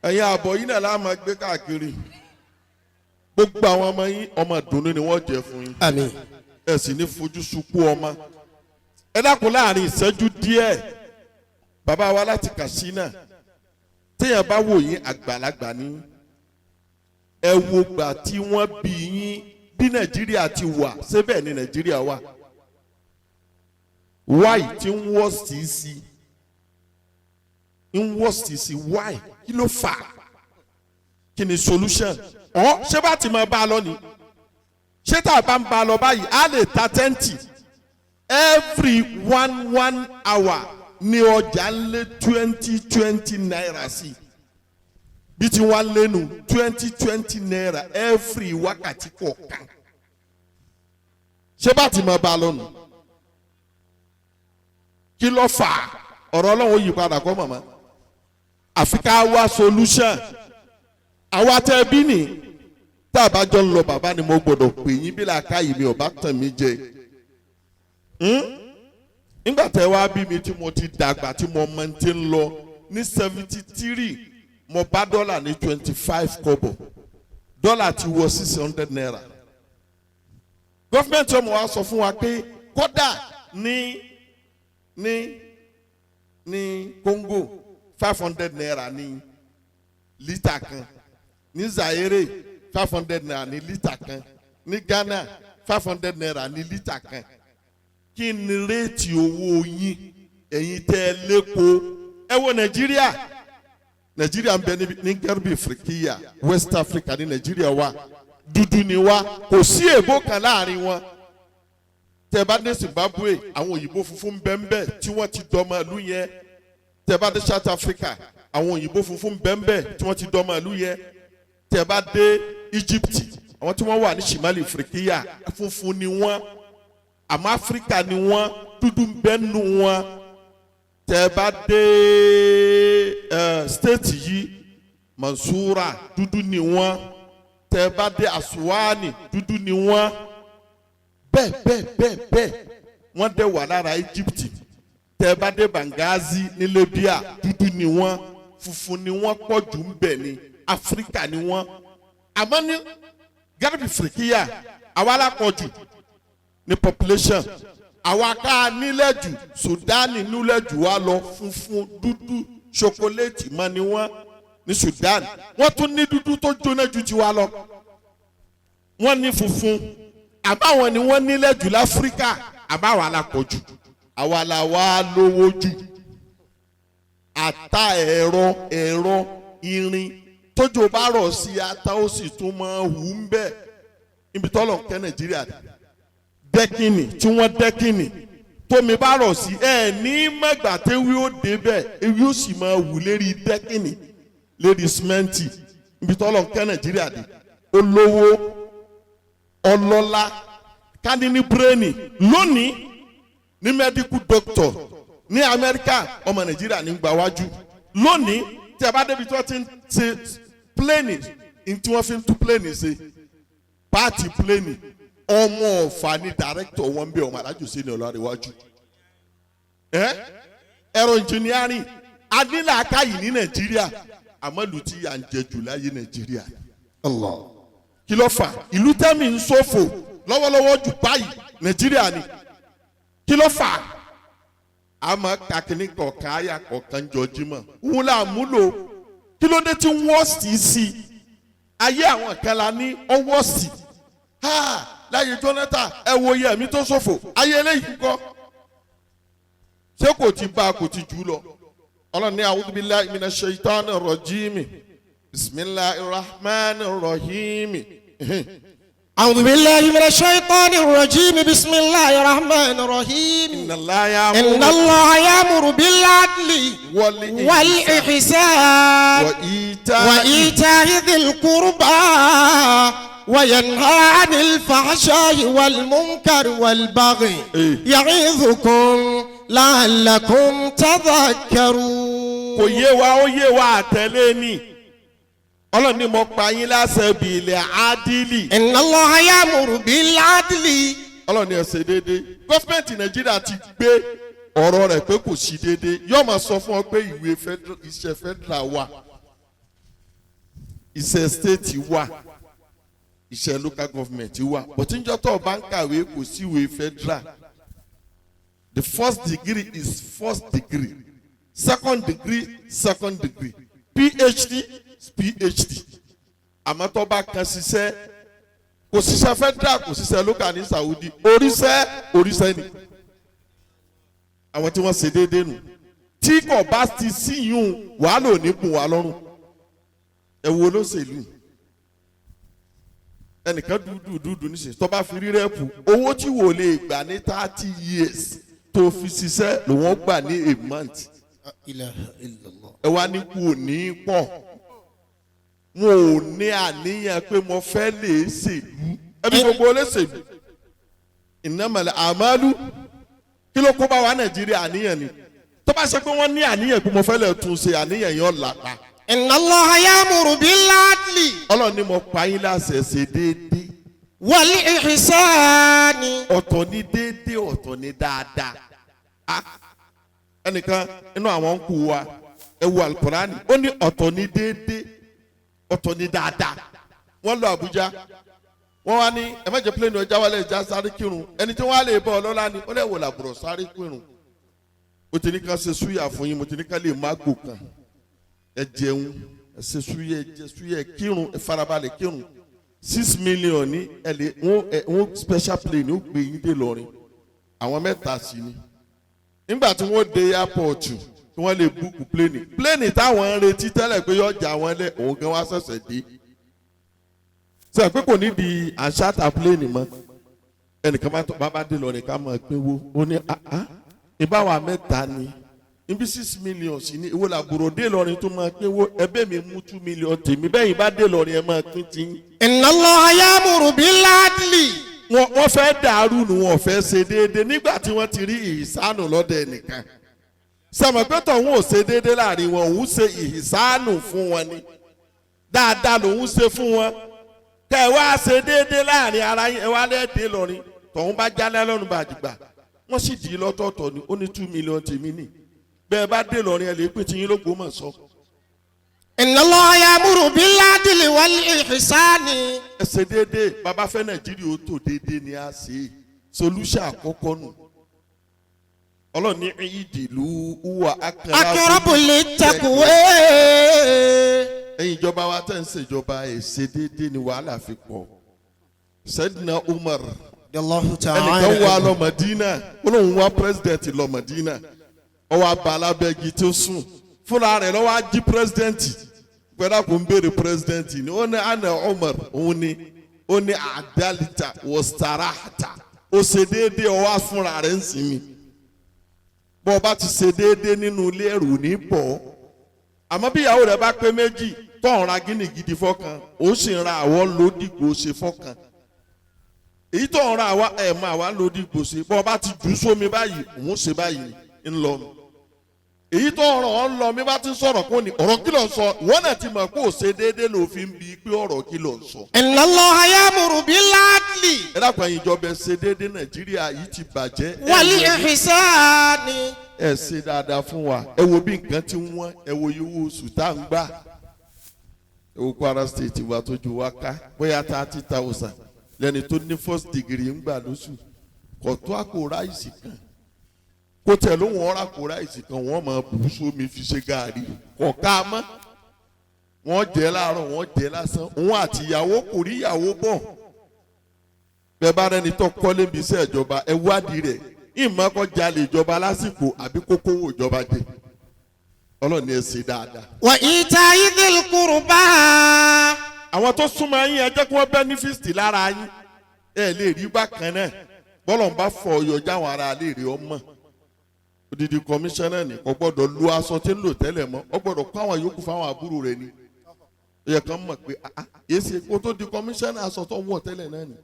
S3: Ẹ̀yin àbọ̀ yín náà la máa gbé káàkiri. Gbogbo àwọn ọmọ yín, ọmọ ìdùnnú ni wọ́n jẹ́ fún yín.
S1: Àmín.
S3: Ẹ sì ní fojú sunkún ọmọ. Ẹ dákun, láàrin ìṣẹ́jú díẹ̀, bàbá wa láti Katsina, téèyàn bá wò yín, àgbàlagbà ní. Ẹ wo gbà tí wọ́n bí yín, bí Nàìjíríà ti wà, síbẹ̀ ní Nàìjíríà wà, why tí ń wọ́ sí ń wọ́ sí? Why? Kí ló fà á? Kí ni solution? Ọ ṣé bá ti máa bá a lọ ni? Ṣé tá a bá ń bá a lọ báyìí, á lè ta tẹ́ǹtì every one one hour ní ọjà ń lé 20 20 naira sí, bí tí wọ́n á lénu 20 20 naira every wákàtí kọ̀ọ̀kan? Ṣé bá ti máa bá a lọ nù? Kí ló fà á? Ọ̀rọ̀ Ọlọ́run ó yí padà kọ́ màmá, àfi ká wá solution. Àwa tẹ bí ni tá a bá jọ ń lọ, bàbá ni mo gbọ́dọ̀ pè yín bí làákàyè mi ò bá tàn mí jẹ. Nígbà tẹ́ wá bí mi tí mo ti dàgbà, tí mo mọ ti ń lọ ní 73, mo bá dọ́là ní 25 kọ́bọ̀. Dọ́là ti wọ ₦600. Government ọmọ wa sọ fún wa pé kódà ní Congo, ₦500 ní lítà kan, ní Zaire, ₦500 ní lítà kan, ní Ghana, ₦500 ní lítà kan. Kí ni rate owó yín, ẹ̀yin tẹ́ ẹ lẹ́kọ̀ọ́? Ẹ wo Nàìjíríà. Nàìjíríà ń bẹ ní Gẹ́rùbì Fìríkìyà, West Africa ní Nàìjíríà wa. Dúdú ni wa, kò sí èbó kan láàrin wọn. Tẹ́ bá dé Zimbabwe, àwọn òyìnbó funfun bẹ́ẹ̀nbẹ́ẹ̀ tí wọ́n ti dọ́mọ ìlú yẹn. Tẹ́ bá dé South Africa, àwọn òyìnbó funfun bẹ́ẹ̀nbẹ́ẹ̀ tí wọ́n ti dọ́mọ ìlú yẹn. Tẹ́ bá dé Egypt, àwọn tí wọ́n wà ní Shimali Fìríkìyà, funfun ni wọ́n, àmọ́ Áfíríkà ni wọ́n, dúdú ń bẹ nù wọn. Tẹ́ bá dé state yìí, Mansura, dúdú ni wọ́n. Tẹ́ bá dé Asuwani, dúdú ni wọ́n. Bẹ́ẹ̀ bẹ́ẹ̀ bẹ́ẹ̀ bẹ́ẹ̀, wọ́n dẹ̀ wà lára Egypt. Tẹ́ bá dé Benghazi ní Libya, dúdú ni wọ́n. Funfun ni wọ́n pọ̀ jù ń bẹ̀ ni, Áfíríkà ni wọ́n. Àmọ́ ní Garibi Fìríkìyà, àwa lápọ̀jù ní population, àwa ká nílẹ̀ jù. Sudani nílẹ̀ jù wá lọ. Funfun, dúdú, chocolate mọ́ ni wọ́n ní Sudan. Wọ́n tún ní dúdú tó jóná ju tiwa lọ. Wọ́n ní funfun, àbáwọn ni wọ́n nílẹ̀ jù láfíríkà. Àbáwọn alápọ̀jù, àwa la wá lówó jù. Ata, ẹ̀rọ irin, tójò bá rọ̀ sí ata, ó sì tún máa hù ń bẹ́ẹ̀. Ibi tọ́lọ̀ ń kẹ́ Nàìjíríà dẹ́kìnì tí wọ́n dẹ́kìnì, tómi bá rọ̀ sí ẹ ní mẹ́gbà téwí ó débẹ̀, ewé ó sì máa wù lérí dẹ́kìnì, lérí símẹ́ǹtì. Ibi tọ́lọ̀ ń kẹ́ Nàìjíríà dé, olówó, ọlọ́lá, kání ní brain. Lónìí, ní medical doctor ní Amẹ́ríkà, ọmọ Nàìjíríà ní gbà wájú. Lónìí, tí a bá débi tí wọ́n ti ń ṣe plane, tí wọ́n fi ń tú plane ṣe, part plane, ọmọ Ọ̀fà ní director wọn bí ọmọ alájò sí ní ọlọ́rẹ̀wájú. Ẹ ẹ̀rọ engineering adílàákàyè ní Nàìjíríà, àmọ́ ìlú tí à ń jẹ jù láyé, Nàìjíríà.
S1: Allah.
S3: Kí ló fà? Ìlú tẹ́mi ń ṣòfò lọ́wọ́lọ́wọ́ jù báyìí, Nàìjíríà ni. Kí ló fà? Àmọ́ kàkínní kọ̀ọ̀kan, àyà kọ̀ọ̀kan jọ jímọ̀ òun là múlò. Kí ló dé tí wọ́n sì sí ayé àwọn kan la ní ọwọ́ sí ha láyé Jonathan? Ẹ wo iye ẹ̀mí tó ṣòfò ayé eléyìí kọ́. Ṣé kò ti bá a, kò ti jù ú lọ? Ọlọ́run ní a'udhu billahi minash shaitani rajim, bismillahir rahmanir rahim.
S1: أعوذ بالله من الشيطان الرجيم، بسم الله الرحمن الرحيم.
S3: Inna Allaha
S1: إن الله يأمر بالعدل والإحسان
S3: وإيتاء
S1: وإيتاء ذي القربى وينهى عن الفحشاء والمنكر والبغي
S3: إيه.
S1: يعظكم لعلكم تذكرون.
S3: Kò yé wa, ó yé wa, àtẹ̀lé ni. Ọlọ́run ní mo pa yín láṣẹ bil adli.
S1: إن الله يأمر بالعدل.
S3: Ọlọ́run ní ẹ ṣe déédéé. Government Nàìjíríà ti gbé ọ̀rọ̀ rẹ̀ pé kò sí déédéé. Yóò máa sọ fún ọ pé ìwé iṣẹ́ federal wà, iṣẹ́ state wà, iṣẹ́ local government wà, but níjọ́ tó o bá ń kàwé, kò sí ìwé federal. The first degree is first degree, second degree, second degree, PhD is PhD. Àmọ́ tó bá kan ṣiṣẹ́, kò ṣiṣẹ́ federal, kò ṣiṣẹ́ local. Ní Saudi, oríṣẹ́ oríṣẹ́ ni. Àwọn tí wọ́n ṣe déédéé nù. Tí kò bá ti síyún, wàhálà ò ní bùn wá lọ́rùn. Ẹ wo olóṣèlú, ẹnìkan dúdú dúdú níṣẹ́ tó bá fi rí rep, owó tí wò lè gbà ní 30 years tó fi ṣiṣẹ́ lòun gbà ní a month.
S1: Ilaha illallah.
S3: Ẹ wá ní kú òní pọ̀, wọn ò ní àníyàn pé mo fẹ́ lè ṣèlú. Ẹbí gbogbo olóṣèlú, innamal a'malu. Kí ló kó bá wa Nàìjíríà? Àníyàn ni. Tó bá ṣe pé wọ́n ní àníyàn pé mo fẹ́ lè tún ṣe, àníyàn yẹn ọ̀làpá.
S1: Inna Allaha ya'muru bil adli.
S3: Ọlọ́run ní mo pa yín láṣẹ, ṣe déédéé.
S1: والإحسان.
S3: Ọ̀tọ̀ ní déédéé, ọ̀tọ̀ ní dáadáa. Ah, ẹnìkan inú àwọn ń kú wa, ẹ wo Alukurani, ó ní ọ̀tọ̀ ní déédéé, ọ̀tọ̀ ní dáadáa. Wọ́n lọ Àbújá, wọ́n wá ní ẹ má jẹ́ plane ọjà wálé, ẹja sáré kírun. Ẹni tí wọ́n á lè bọ́ ọlọ́lá ni ó lè wò làbùrọ̀ sáré kírun. Mo ti ní ká ṣe súyà fún yín, mo ti ní ká lè má gbò kan, ẹ jẹun, ẹ ṣe súyà, ẹ jẹ súyà, ẹ kírun, ẹ farabalẹ̀ kírun. 6 million ní ẹ lè wọ́n, ẹ wọ́n special plane ó gbé yín dé lọrin. Àwọn mẹ́ta sí ni. Nígbà tí wọ́n dé airport tí wọ́n lè book plane táwọn ń retí tẹ́lẹ̀ pé yọjà wọn lẹ̀, òun gan wá ṣẹ̀ṣẹ̀ dé, sọ pé kò ní di àṣàtà plane mọ́. Ẹnìkan bá tó bá dé lọrin ká máa pínwó, ó ní ah, ìbáwa mẹ́ta ni níbi 6 million sí ní ìwọ làbúrò dé lọrin tó máa pínwó. Ẹbẹ́ mi mú 2 million tèmi bẹ́ẹ̀ yìí bá dé lọrin, ẹ máa pín tí.
S1: إن الله يأمر بالعدل.
S3: Wọ́n fẹ́ dàrú nu, wọ́n fẹ́ ṣe déédéé. Nígbà tí wọ́n ti rí ìsánù lọ́dọ̀ ẹnìkan, sọmọpẹ́tọ̀ òun ò ṣe déédéé láàrin wọn, òun ṣe ìsánù fún wọn ni, dáadáa lòun ṣe fún wọn. Kẹ ẹ wá ṣe déédéé láàrin ara yín, ẹ wá lẹ́ẹ̀dẹ́ lọ́rin tọ̀hún bá jálẹ̀ lọ́rùn bàjìgbà, wọ́n sì dì í lọ́tọ̀ọ̀tọ̀ ni. Ó ní 2 million tèmi nì, bẹ́ẹ̀ bá dé lọ́rin ẹ lè pín tiyín lÓgbómọ̀ṣọ́.
S1: إن الله يأمر بالعدل والإحسان.
S3: Ẹ ṣe déédéé. Bàbá fẹ́ Nàìjíríà ó tò déédéé ni a ṣe solution àkọ́kọ́ nù. Ọlọ́run ní ìdìlú wà.
S1: أقرب للتقوى.
S3: Ẹ̀yin ìjọba wa tẹ̀ ń ṣèjọba, ẹ̀ ṣe déédéé ni wàhálà fi pọ̀. Sayyidina Umar,
S1: الله
S3: ẹnìkan wà lọ Mádínà, ó lóun wá president lọ Mádínà, ó wá bá alábẹ́gi tó sùn fúnra rẹ̀ lọ́wọ́ á jí president pẹ̀lú àpò ń béèrè president ni. Ó ní ana Umar, òun ni. Ó ní àdálítà wọ́sítàràtà, ó ṣe déédéé, ó wá fúnra rẹ̀ ń sinmi. Bọ́ ọ bá ti ṣe déédéé nínú ilé, ẹ̀rù ní bọ̀ ọ́. Àmọ́ bí ìyàwó rẹ̀ bá pé méjì, tó ń ra gíní gidi fọ́kan, ó sì ń ra àwọ̀ lódìgbò ṣe fọ́kan, èyí tó ń ra àwa ẹ̀ mọ àwa lódìgbò ṣe, bọ́ ọ bá ti jù ú sómi báyìí, òun ṣe báyìí ń lọ nù. Èyí tó ọ̀rọ̀ ọ̀ ń lọ mi bá ti ń sọ̀rọ̀ kó ní ọ̀rọ̀ kí ló ń sọ, ìwọ náà ti mọ̀ pé ò ṣe déédéé ló fi ń bi pé ọ̀rọ̀ kí ló ń sọ.
S1: إن الله يأمر بالعدل.
S3: Ẹ dákun, ẹ̀yin ìjọba, ẹ ṣe déédéé. Nàìjíríà yìí ti bàjẹ́.
S1: والإحسان.
S3: Ẹ ṣe dáadáa fún wa. Ẹ wo bí nǹkan ti wọ́n, ẹ wo iye owó oṣù tá à ń gbà. Ẹ wo Kwara State wa tó ju wa ká, bóyá 30,000 lẹ́ni tó ní first degree ń gbà lóṣù, kò tó àpò rice kan. Kó tẹ̀ ló wọ́n rà kó rice kan, wọ́n máa bù sómi fi ṣe gàrí, kò ká mọ́. Wọ́n jẹ́ láàárọ̀, wọ́n jẹ́ lásán, òun àti ìyàwó kò rí ìyàwó bọ̀. Bẹ́ẹ̀ bá rẹni tó kọ́lé bí iṣẹ́ ìjọba, ẹ wádìí rẹ̀, ìmọ̀ kọ́ jalè ìjọba lásìkò àbí kókówó ìjọba jẹ. Ọlọ́run ní ẹ ṣe dáadáa.
S1: وإيتاء ذي القربى.
S3: Àwọn tó súnmọ́ yín, ẹ jẹ́ kí wọ́n benefit lára yín. Ẹ lè rí bákan náà bọ́lọ̀ ń bá fọ ọyọ jáwọn ará lè rí ọmọ. Odidi kọmíṣánná ni kò gbọ́dọ̀ lu aṣọ tí ń lò tẹ́lẹ̀ mọ́, ó gbọ́dọ̀ kó àwọn yòókù fáwọn àbúrò rẹ̀ ni. Ó yẹ kán mọ̀ pé ah ah, èsì kó tó di kọmíṣánná, aṣọ tó ń wọ̀ tẹ́lẹ̀ náà ni,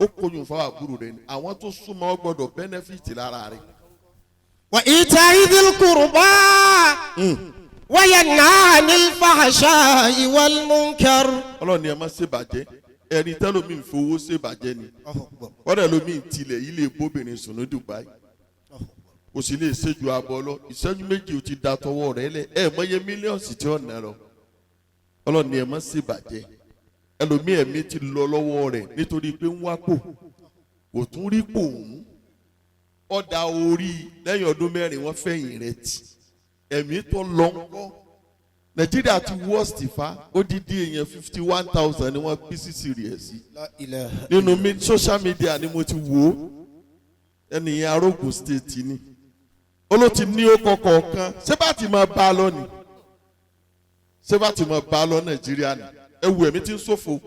S3: ó kóyún fáwọn àbúrò rẹ̀ ni. Àwọn tó súnmọ́ ọ gbọ́dọ̀ benefit lára rẹ̀.
S1: وإيتاء ذي القربى وينهى عن الفحشاء والمنكر.
S3: Ọlọ́run ni ẹ má ṣèbàjẹ́. Ẹni tẹ́lómi ń fowó ṣèbàjẹ́ ni, kọ́dà lómi ń tilẹ̀ yìí lè bóbìnrin sùn ní Dubai, kò sì lè ṣèjú abọ́ lọ. Ìṣẹ́jú méjì ó ti da tọwọ́ rẹ̀ lẹ̀, ẹ mọye millions tí ó nà lọ. Ọlọ́run ni ẹ má ṣèbàjẹ́. Ẹlòmíì, ẹ̀mí ti lọ lọ́wọ́ rẹ̀ nítorí pé ń wá pò, kò tún rí pò òun, ọ̀dà orí lẹ́yìn ọdún 4, wọ́n fẹ̀yìn rẹ̀ tì, ẹ̀mí tó lọ ń kọ́. Nàìjíríà ti worst fa. Odidi èèyàn 51,000 ni wọ́n pín sí Syria sí nínú social media ni mo ti wò ó. Ẹnìyẹn arógun state ni ó ló ti ní ó kọkọọkan. Ṣé bá ti máa bá a lọ ni? Ṣé bá ti máa bá a lọ Nàìjíríà ni? Ẹ wù, ẹ̀mí tí ń ṣòfò.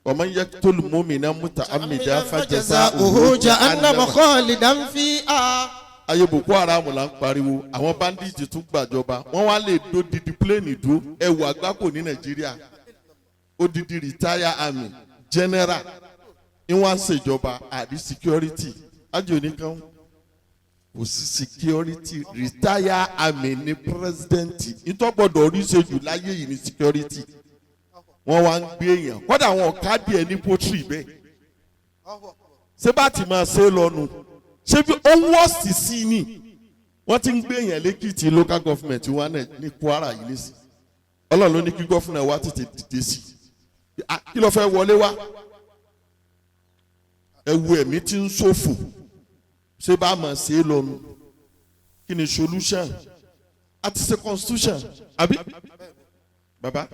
S3: ومن يقتل مؤمنا متعمدا
S1: فجزاؤه جهنم خالدا فيها.
S3: Ayé Boko Haram là ń pariwo, àwọn bandits tún gbàjọba, wọ́n wá lè dó didi plane dúró. Ẹ wò àgbákò ní Nàìjíríà. Odidi retire army general ní wọ́n á ṣèjọba, àrí security ájò nìkan, kò sí security. Retire army ní president ìtọ́gbọ́dọ̀ orí ṣe jù láyé yìí ní security. Wọ́n wá ń gbé èèyàn, kọ́dà àwọn ọ̀kadì ẹ̀ ní poultry bẹ́ẹ̀. Ṣé bá ti máa ṣe lọ́nu? Ṣé bí ó wọ́ọ̀sì sí ni? Wọ́n ti ń gbé èèyàn lẹ́kìtì local government wa náà ní Kwara yìí lẹ́sìn. Ọlọ́run ló ní kí governor wa tètè dìde sí i. Ah, kí ló fẹ́ wọlé wá? Ẹ wo ẹ̀mí tí ń ṣòfò. Ṣé bá máa ṣe é lọ́nu? Kí ni solution? A ti ṣe constitution, àbí? Bàbá,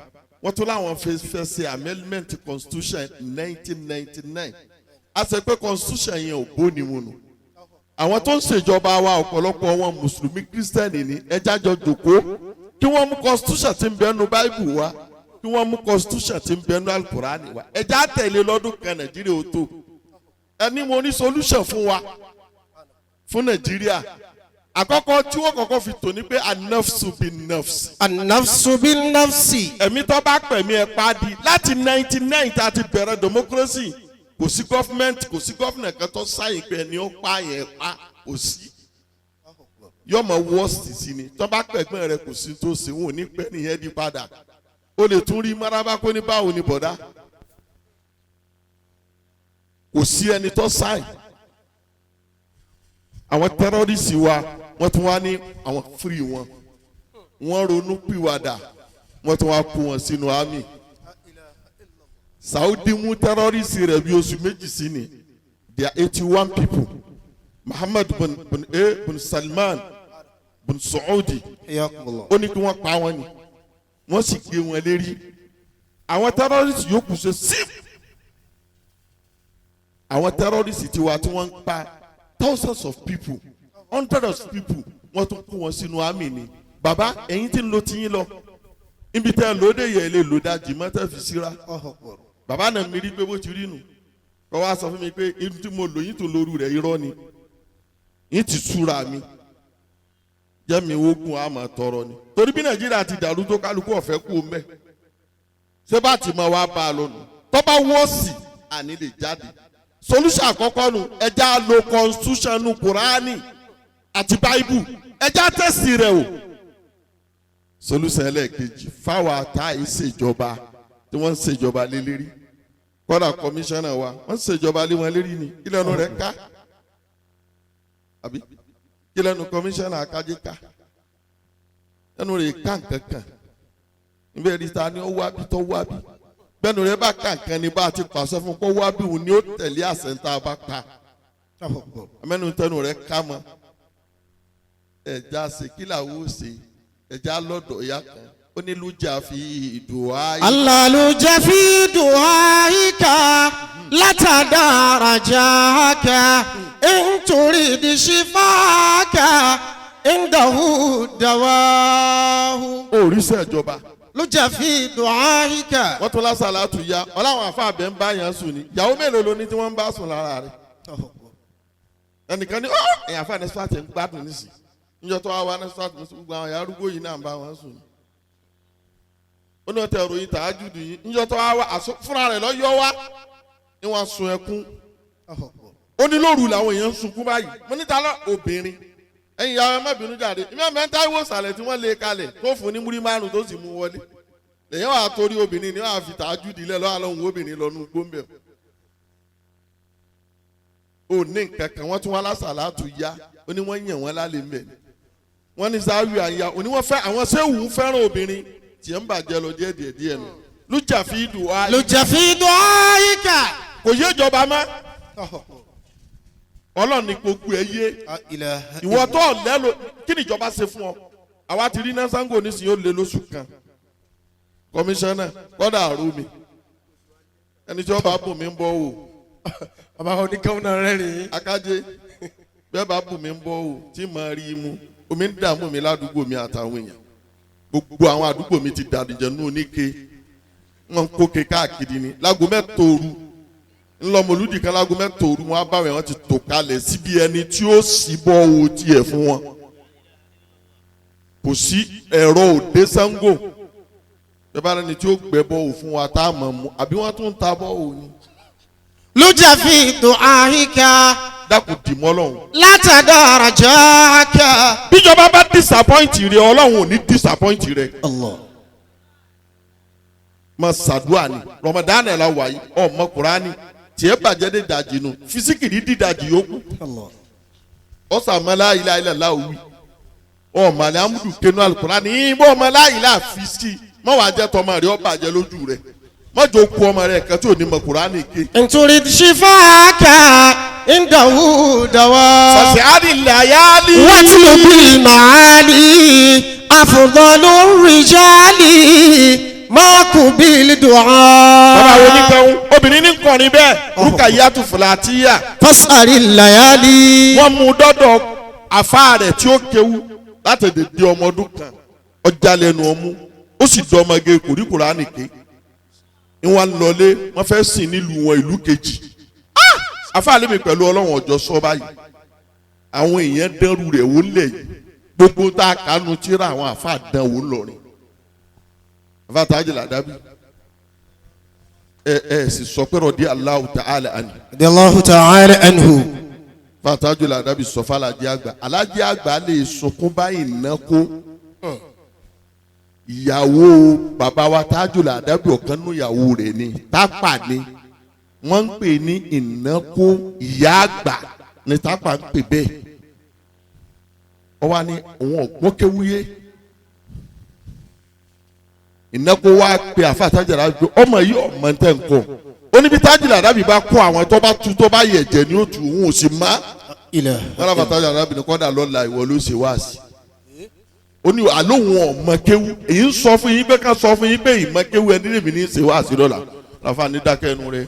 S3: wọ́n tún láwọn fẹ́ ṣe amendment constitution 1999. A sọ pé constitution yẹn ò bóni mu nù. Àwọn tó ń ṣèjọba wa, ọ̀pọ̀lọpọ̀ wọn mùsùlùmí, kírísítẹ́nì ní. Ẹja jọ jòkó kí wọ́n mú constitution tí ń bẹnu báíbù wá, kí wọ́n mú constitution tí ń bẹnu alukurani wá. Ẹja tẹ̀lé lọ́dún kan, Nàìjíríà ó tó. Ẹni mo ní solution fún wa, fún Nàìjíríà, àkọ́kọ́ tí wọ́n kọ́kọ́ fi tò ní pé anafsu bin nafsi.
S1: An-nafsu bin-nafsi.
S3: Ẹ̀mí tó bá pẹ̀mí ẹ̀ pa di. Láti 99 tá a ti bẹ̀rẹ̀ democracy, kò sí government, kò sí governor kan tó sáyìn pé ẹni ó pa yẹn pa, kò sí. Yọmọ worst sí ni. Tó bá pẹ̀gbọ́n rẹ, kò sí tó ṣe, wọn ò ní pẹ́ nìyẹn di padà. O lè tún rí maraba kó ní báwo ni bọ̀dá. Kò sí ẹni tó sáyìn. Àwọn terrorist wa, wọ́n tún wá ní àwọn free wọn, wọ́n ronú pìwàdà, wọ́n tún wá kó wọn sínú army. Saudi mú terrorist rẹ̀ bí oṣù 2 sí ni. They are 81 people. Muhammad bin Salman bin Saudi, ó ní kí wọ́n pa wọ́n ni, wọ́n sì gbé wọn lérí. Àwọn terrorist yòókù ṣe síf. Àwọn terrorist tiwa tí wọ́n ń pa thousands of people, hundreds of people, wọ́n tún kó wọn sínú army ni. Bàbá, ẹ̀yin tí ń lo tiyín lọ níbi tẹ́ ẹ lóde yẹ lè lò dájì mọ́tẹ́ fi síra. Bàbá náà mi rí pé bó ti rí nù kọ́ wá sọ fún mi pé irú tí mo lò yín tó lóru rẹ̀, irọ́ ni. Yín ti súra mi jẹ́mi ogun àmọ́ tọrọ ni, torí bí Nàìjíríà ti dàrú tó, kálukú ọ̀fẹ́ kú o mẹ́. Ṣé bá ti mọ wá bá a lónìí, tọ́ba wọ́ọ̀sì àní lè jáde. Solution àkọ́kọ́ nu, ẹja lo constitution nu Kùránì àti Báíbù, ẹja tẹ̀sí rẹ̀ o. Solution ẹlẹ́ẹ̀kejì fáwọn ata ìṣèjọba tí wọ́n ń ṣèjọba lé lérí, kọ́dà kọmíṣánná wa, wọ́n ń ṣèjọba lé wọn lérí ni. Kí lẹ́nu rẹ̀ ká? Àbí kí lẹ́nu kọmíṣánná akájé ká? Lẹ́nu rẹ̀ ká nkankan níbẹ̀ rí ta ni ó wá bí tó wá bí. Bẹ́ẹ̀ni rẹ̀ bá ká nǹkan ni, bá a ti pàṣẹ fún kó wá bí, òun ni ó tẹ̀lé àṣẹ tá a bá pa. Amẹ́nu tẹnu rẹ̀ ká mọ́. Ẹ̀já ṣe kí làwọn ó ṣe? Ẹ̀já lọ́dọ̀ ìyá kan, ó ní lójà fi ìdùn áyé.
S1: Allaluja fi du'aika latadaraja in turid shifaka indahu dawahu.
S3: Òrìṣẹ́ ìjọba.
S1: Luja fi du'aika.
S3: Wọ́n tún lásàlá tù ya ọláwọn àfáàbẹ̀ ń bá yẹn sùn ni. Ìyàwó mélòó ló ní tí wọ́n ń bá sùn lára rẹ̀? Ẹnìkan ní ọ́ ẹ̀yìn àfáà nẹ́sífàtì ń gbádùn nísì níjọ́ tó wá wá nẹ́sífàtì ní gbogbo àwọn ìyá arúgbó yìí náà ń bá wọn sùn ni. Ó ní ọtẹ ìròyìn tààjùdù yìí níjọ́ tó wá wá fúnra rẹ̀ lọ́yọ́ wá ní wọ́n sun ẹkún. Ó ní lóru làwọn èèyàn ń sunkún báyìí. Mo níta lọ obìnrin, ẹ̀yin ìyá, ẹ má bínú jáde. Ìmọ̀ mẹ́ta ìwò sàlẹ̀ tí wọ́n lé kalẹ̀ tó fún ní múrí 5 tó sì mú wọlé lèyìn wàá torí obìnrin ni wàá fi tààjùdì lẹ̀ lọ́wọ́ àlọ́ òun obìnrin lọ́nu gbóǹbẹ̀. Ò ní nǹkan kan. Wọ́n tún wá lásàlátù ya, ó ní wọ́n yàn wọ́n lálẹ́ mbẹ̀. Wọ́n ní sáwì àyà, ó ní wọ́n fẹ́ àwọn sẹ́wù fẹ́ràn obìnrin tiẹ̀ ń bàjẹ́ lọ díẹ̀ díẹ̀ díẹ̀ nù. Lùjà fi dùn á.
S1: Luja fi du'aika.
S3: Kò yé ìjọba mọ́. Ọlọ́run ní gbogbo ẹ yé. Ìwọ tó lẹ́lò, kí ni ìjọba ṣe fún ọ? Àwa ti rí nasango nísìnyí, ó lé lóṣù kan. Kọmíṣánná kọ́dà àrò mi, ẹni tí wọ́n bá bùn mí ń bọ́ wò.
S1: Bàbá oníkàwọn náà rẹ́rìn-ín.
S3: Akájé bẹ́ẹ̀ bá bùn mí ń bọ́ wò tí màá rí i mu. Omi ń dààmú mi ládùúgbò mi àtàwọn èèyàn. Gbogbo àwọn àdúgbò mi ti dàdìjẹ́ nú oníke, wọ́n ń kóke káàkiri ni. Láago 3 òru ńlọmọlúdì kan, láago 3 òru, wọn á bá wọn ti tò kalẹ̀ síbi ẹni tí ó sì bọ́ owó tiẹ̀ fún wọn. Kò sí ẹ̀rọ òde Ṣàngó bẹ́ẹ̀ bá rẹni tí ó gbẹ bọ́ òfun fún wa tá a mọ̀ mu, àbí wọ́n tún ń ta bọ́ òun ni.
S1: Luja fi du'aika.
S3: Dákun, dìmọ́ lọ́hùn.
S1: Latadaraja.
S3: Bíjọba bá disappoint rẹ, Ọlọ́run ò ní disappoint rẹ.
S1: Allah.
S3: Máa ṣàdúrà ni. Ramadan ẹ̀ la wà yìí, ọmọ Kùránì. Tiẹ̀ bàjẹ́ dé dàjì nù fisikiri dídàjì yòókù. Ọ̀sàmọ́ láyìlá ilẹ̀ láwùí. Ọmọ alẹ́ amúdù kenu alukura ní bọ́ ọmọ láyìlá fisiki mọ wàá jẹ́ tọmọ rẹ ọ bàjẹ́ lójú rẹ mọ́jọ ku ọmọ rẹ kan tí ò ní mọ Kùránì ké.
S1: Nítorí ṣífàkà ìdáwó dáwà.
S3: Fàṣẹ àdìlàyálì.
S1: واتل بالمعالي أفضل الرجال ما قبل
S3: Bàbá wo ní
S1: دعاء
S3: kẹ́hún obìnrin ní kọrin bẹ́ẹ̀ rúkà yàtú fúlàtíyà.
S1: فاسأل الليالي
S3: Wọ́n mú dọ́dọ̀ àfa rẹ̀ tí ó kéwú láti dèdè ọmọ ọdún kan ọjà lẹ́nu ọmú ó sì dọ́ ọmọge kò rí Kùránì ké. Ìwọ̀n lọlé wọ́n fẹ́ sìn nílùú wọn ìlú kejì. Àfa lèmi pẹ̀lú ọlọ́run ọjọ́ sọ báyìí. Àwọn èèyàn dẹ́rù rẹ̀ wó lẹ̀ yìí gbogbo tá a kànú tíra àwọn àfa dán wò lọ́rin. Àfa Tajul Adabi ẹ ẹ sì sọ pé rọ̀dí Allahu ta'ala àní.
S1: رضي الله تعالى عنه
S3: Fatajul Adabi sọ fún Alájí àgbà Alájí àgbà lè sunkún báyìí ná kó ìyàwó bàbá wa Tajul Adabi ọ̀kan nú ìyàwó rẹ̀ ni tápà ni wọ́n ń pè ní ìnákó ìyá àgbà ni tápà ń pè bẹ́ẹ̀ ọ wá ní òun ọ̀gbọ́n kéwúyé ìnákó wa pe àfa Tajul Adabi ọmọ yìí ọmọ tẹ̀ ń kọ́ ó níbi Tajul Adabi bá kó àwọn tó bá tu tó bá yẹ̀jẹ̀ ní òtù òun ò sì má
S1: إله
S3: wọn làwọn Tajul Adabi ní kọ́dà lọ́la ìwọ ló ṣe wá sí ó ní àlóhùn ọmọ kéwú èyí ń sọ fún yín pé ká sọ fún yín pé ìmọ̀ kéwú ẹni lèmi ní í ṣe wá sí lọ́la làfà ní dákẹ́ ẹnu rẹ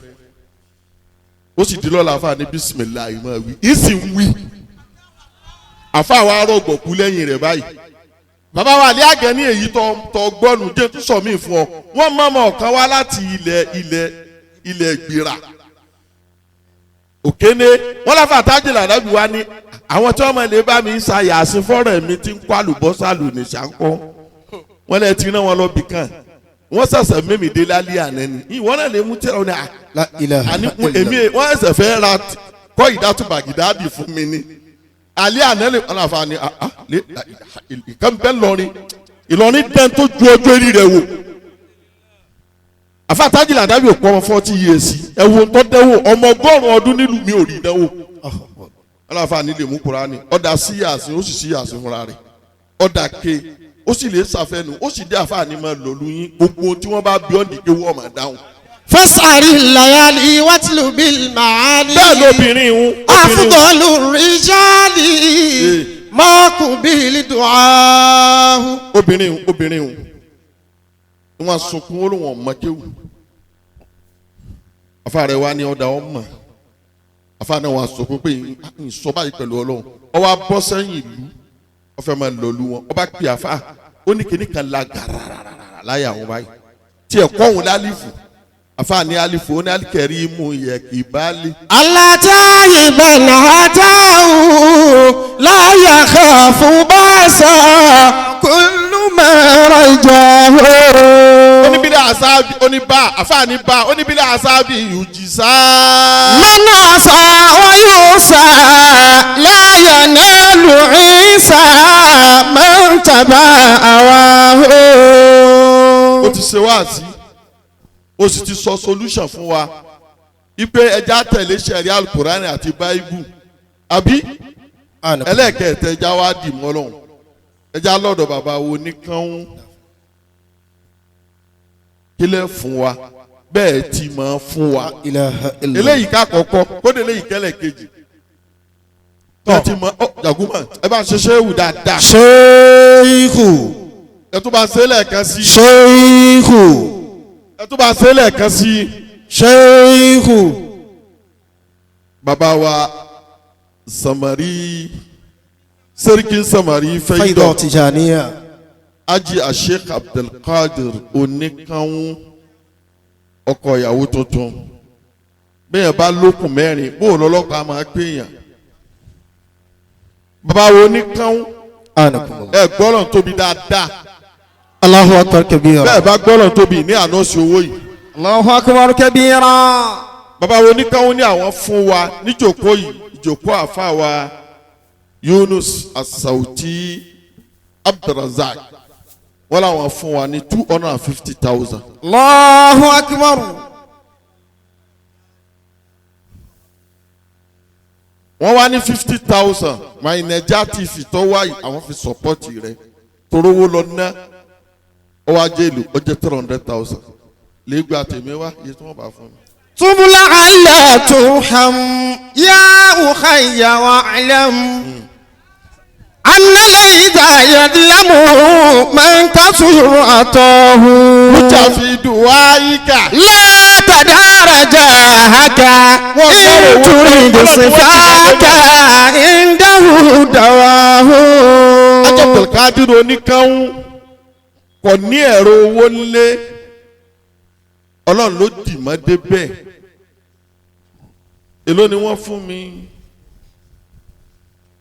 S3: ó sì di lọ́la àfà ní bísímìlà ìmọ̀ wí í sì ń wí àfà wa rọ̀gbọ̀kú lẹ́yìn rẹ̀ báyìí bàbá wa àlẹ́ àgẹ́ ní èyí tó tó gbọ́nù jẹ́ tó sọ mí fún ọ wọ́n mọ̀mọ́ ọ̀kan wá láti ilẹ̀ ilẹ̀ ilẹ̀ gbìrà òkéné wọ́n láfa Tajul Adabi wa ní àwọn tí wọ́n mọ̀ lè bá mi sa yàsín fọ́rọ̀ mi ti ń kó àlùbọ́sà lù ní sànkọ́ wọ́n lè ti rán wọn lọ bì kan wọ́n ṣẹ̀ṣẹ̀ mímì dé lálẹ́ àná ni ìwọ́n náà lè mú tẹ́lẹ̀ wọn ni à
S1: لا إله
S3: àní èmi wọ́n ẹsẹ̀ fẹ́ ra kọ́ ìdátúbàgídádì fún mi ni alẹ́ àná lè wọ́n àfa ni ah lè ìkan bẹ́ẹ̀ lọrin Ìlọrin dẹ́n tó ju ọjọ́ eré rẹ̀ wò àfa Tajul Adabi ò pọ̀ ọmọ 40 years ẹ̀wọ̀n tó dẹ́wò ọmọ ọgọ́rùn-ún ọdún nílùú mi ò rí dẹ́wò wọ́n àfa ni lè mú Kùránì ọ̀dà síyàsí ó sì síyàsí fúnra rẹ̀ ọ̀dà ké ó sì lè sàfẹ́nu ó sì dé àfa ni máa lòlú yín gbogbo tí wọ́n bá bí ọ́n dìde wọ́n máa dáhùn.
S1: فاسأل الليالي واتل بالمعالي
S3: Bẹ́ẹ̀ lóbìnrin ń
S1: أفضل الرجال ما قبل دعاه
S3: obìnrin ń obìnrin ń wọn sunkún ó lóun ọmọ kéwù afa rẹ wa ni ọ̀dà ọmọ afa náà wà sunkún pé n sọ báyìí pẹ̀lú ọlọ́run ọwọ́ abọ́ sẹ́yìn ìlú ọfẹ́ máa lọ́lu wọn ọba pè afa ó ní kíní kan la gàràràrà láyà àwọn báyìí tí ẹ̀kọ́ òun lálìfù afa ní alifu ó ní alikẹ́rì mú yẹ kì í bá lè.
S1: ألا تائبا أتاه لا يخاف بأسا كل ما رجاه
S3: Oníbílẹ̀ asábì oníbà afa ní bá oníbílẹ̀ asábì yùjì sáá.
S1: من عصى ويوسى لا ينال عيسى من تبع هواه
S3: Ó ti ṣe wáàsí ó sì ti sọ solution fún wa ipe ẹja tẹ̀lé sẹ̀rí alukurani àti báíbù àbí ẹlẹ́ẹ̀kẹtẹ ẹja wa dì mọ́ lọ́hùn ẹja lọ́dọ̀ bàbá wo nìkan kílẹ̀ fún wa bẹ́ẹ̀ ti máa fún wa eléyìí ká kọ́kọ́ kódé eléyìí kẹ́lẹ̀ kejì ẹ ti mọ ọ jàgúmọ̀ ẹ bá ń ṣe ṣéwù dáadáa
S1: Ṣéíkù
S3: ẹ tún bá ṣe lẹ́ẹ̀kan sí
S1: Ṣéíkù
S3: ẹ tún bá ṣe lẹ́ẹ̀kan sí.
S1: Ṣéíkù
S3: Bàbá wa Samari Serikin Samari
S1: Faidọ̀
S3: Fẹ́yìndọ̀
S1: Tìjàníyà
S3: Aji Asheikh Abdulkadir Oníkanwó ọkọ ìyàwó tuntun bẹ́ẹ̀ bá lókun mẹ́rin bóun lọ́lọ́pàá máa pèèyàn bàbá wo Oníkanwó
S1: anakumullah
S3: ẹ gbọ́dọ̀ tóbi dáadáa
S1: Allahu akbar kabira
S3: bẹ́ẹ̀ bá gbọ́dọ̀ tóbi ní àná sí owó yìí
S2: Allahu akbar kabira.
S3: bàbá wo Oníkanwó ní àwọn fún wa níjòkó yìí ìjòkó àfa wa Yunus Asauti Abdulrazak wọ́n làwọn fún wa ní 250,000.
S2: Allahu akbar.
S3: Wọ́n wá ní 50,000 My Naija TV tó wáyé àwọn fi support rẹ̀ torówó lọ ná ó wá jẹ́ ìlú ó jẹ́ 300,000 lẹ́gbàá tèmi wá iye tí wọ́n bá fún mi.
S2: تب لعل ترحم يا أخي واعلم أن ليس يظلم من كثر عطاه
S3: Lújà fi dùwáyíkà.
S2: لا تدع رجاءك إن تريد صفاك عنده دواه
S3: Abdulkadir oníkàún kò ní ẹ̀rọ owó ńlé ọlọ́run ló dì mọ́ débẹ̀ èló ni wọ́n fún mi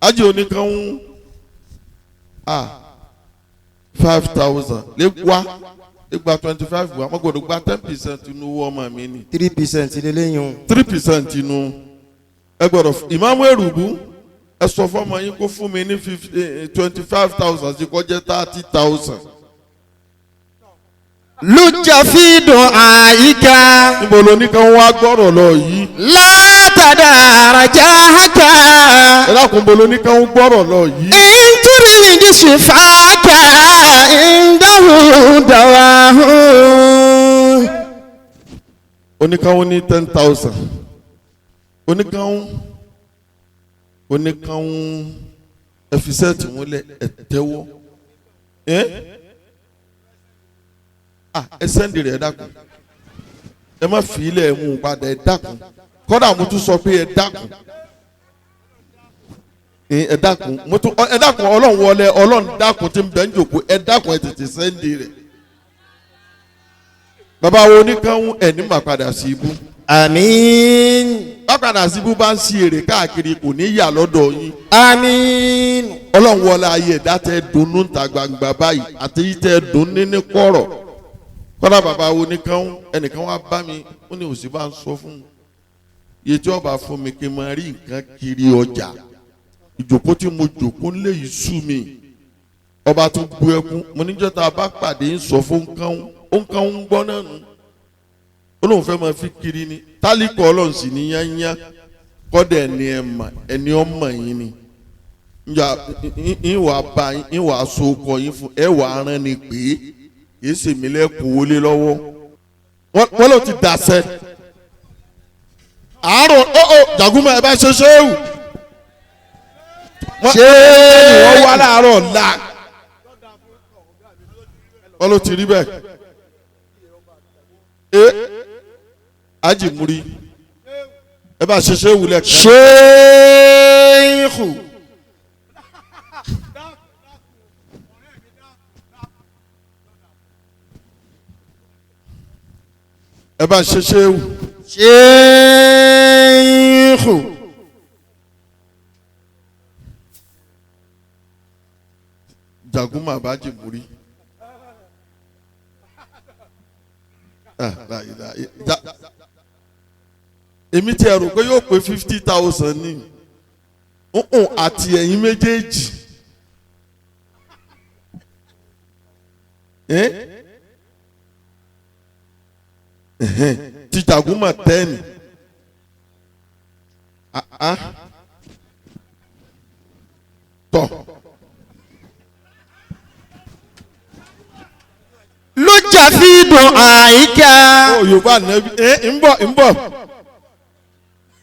S3: ájì oníkàún 5,000 lè wá lè gba 25 wá wọ́n gbọ́dọ̀ gba 10% inú owó ọmọ mi ni
S1: 3% lélẹ́yìn o.
S3: 3% inú ẹ gbọ́dọ̀ ìmáàmù èrùbú ẹ sọ fọmọ yín kó fún mi ní 25,000 sí kó jẹ́ 30,000.
S2: لج في دعائك
S3: Níbo ló ní kán wá gbọ́rọ̀ lọ yìí?
S2: لا تدع رجاءك
S3: Ẹ dákun níbo ló ní kán gbọ́rọ̀ lọ yìí?
S2: إن تريد شفاك عنده دواه
S3: Oníkàwọn ní 10,000. Oníkàwọn ẹ fi sẹ́ẹ̀tì múlẹ̀ ẹ tẹ́wọ́. Ẹ́ ẹ sẹ́ndì rẹ̀ ẹ dákun. Ẹ má fi ilẹ̀ ẹ mú un padà ẹ dákun. Kọ́dà mo tún sọ pé ẹ dákun. Ẹ dákun mo tún ẹ dákun ọlọ́run wọlé ọlọ́run dákun tí ń bẹ́ ń jòkó ẹ dákun ẹ tètè sẹ́ndì rẹ̀. Bàbá wo oníkàwọn ẹ̀ ní mà padà sí ibú
S2: آمين
S3: bákàdà síbú bá ń si èrè káàkiri kò ní yà lọ́dọ̀ yín
S2: آمين
S3: ọlọ́run wọlé ayé ẹ̀dá tẹ́ dunnú ta gbangba báyìí àti yìí tẹ́ dùn ní kọ̀rọ̀ kọ́dà bàbá wo nìkan ẹnìkan wá bá mi ó ní òsì bá ń sọ fún un iye tí ọba fún mi kí n máa rí nǹkan kiri ọjà ìjòkó tí mo jòkó ń lè yìí sú mi ọba tún bu ẹkún mo níjọ́ tá a bá pàdé ń sọ fún nǹkan ó nǹkan ń gbọ́ náà nù ó lóun fẹ́ máa fi kiri ni tálíkọ̀ ọlọ́run sì ní yányá kọ́dà ẹni ẹ̀ mà ẹni ọmọ yín ni njà ìwà bá yín ìwà so ọkọ yín fún ẹ wà aràn ni pé kìí sèmi lẹ́kọ̀ọ́ wọlé lọ́wọ́ wọ́n ló ti dàsẹ́ àárọ̀ ó ó jàgúmọ̀ ẹ bá ṣe ṣéwù
S2: ṣé
S3: wọ́n wá láàárọ̀ la wọ́n ló ti rí bẹ́ẹ̀ ẹ ajimuri ẹ bá ṣe ṣéwù lẹ́ẹ̀kan.
S2: ṣéèkù
S3: Ẹ bá ṣe ṣéwù.
S2: Ṣéèkù
S3: Jaguma bá jimuri. Ah, la ilaha èmi ti ẹ̀rù pé yóò pé 50,000 ní nǹkan àti ẹ̀yin méjèèjì. Eh? Ẹ̀hẹ́n, ti Jaguma 10. Ah, ah. Tọ́.
S2: Lójà fi dùn àyíká.
S3: Ó Yorùbá nẹ́bí ẹ ń bọ̀ ń bọ̀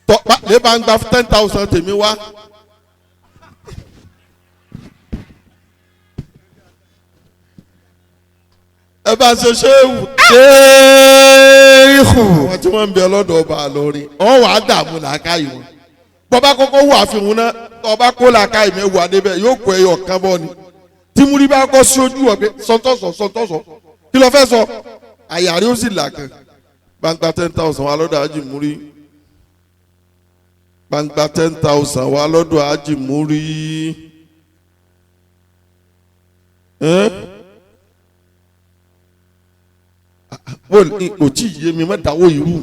S3: tọ́ bá lè bá ń gba 10,000 tèmi wá. Ẹ bá ṣe ṣéwù.
S2: Ṣéèkù
S3: Àwọn tí wọ́n ń bẹ lọ́dọ̀ ọba àlọ́rin wọ́n wàá dààmú làákàyè wọn. Bọ́bá kọ́kọ́ wà fihùn náà ọba kó làákàyè mẹ́wàá débẹ̀ yóò kó ẹyọ kan bọ́ ni. Tí múrí bá kọ́ sí ojú ọ̀gbẹ́ sọ́tọ̀sọ̀ sọ́tọ̀sọ̀ kí ló fẹ́ sọ àyà rí ó sì là kan. Gbangba 10,000 wa lọ́dọ̀ Ajímúrí. Gbangba 10,000 wa lọ́dọ̀ Ajímúrí. Ẹ́n? Wọ́n ní kò tí ì yé mi má dáwọ́ irú.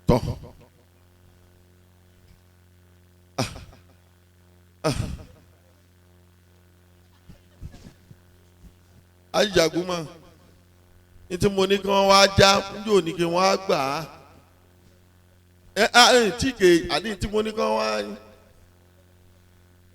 S3: Tọ́. Ajagunmọ̀ ní tí mo ní kí wọ́n wá já njó ní kí wọ́n á gbà á. Ẹ á ẹ tí kè àní tí mo ní kí wọ́n wá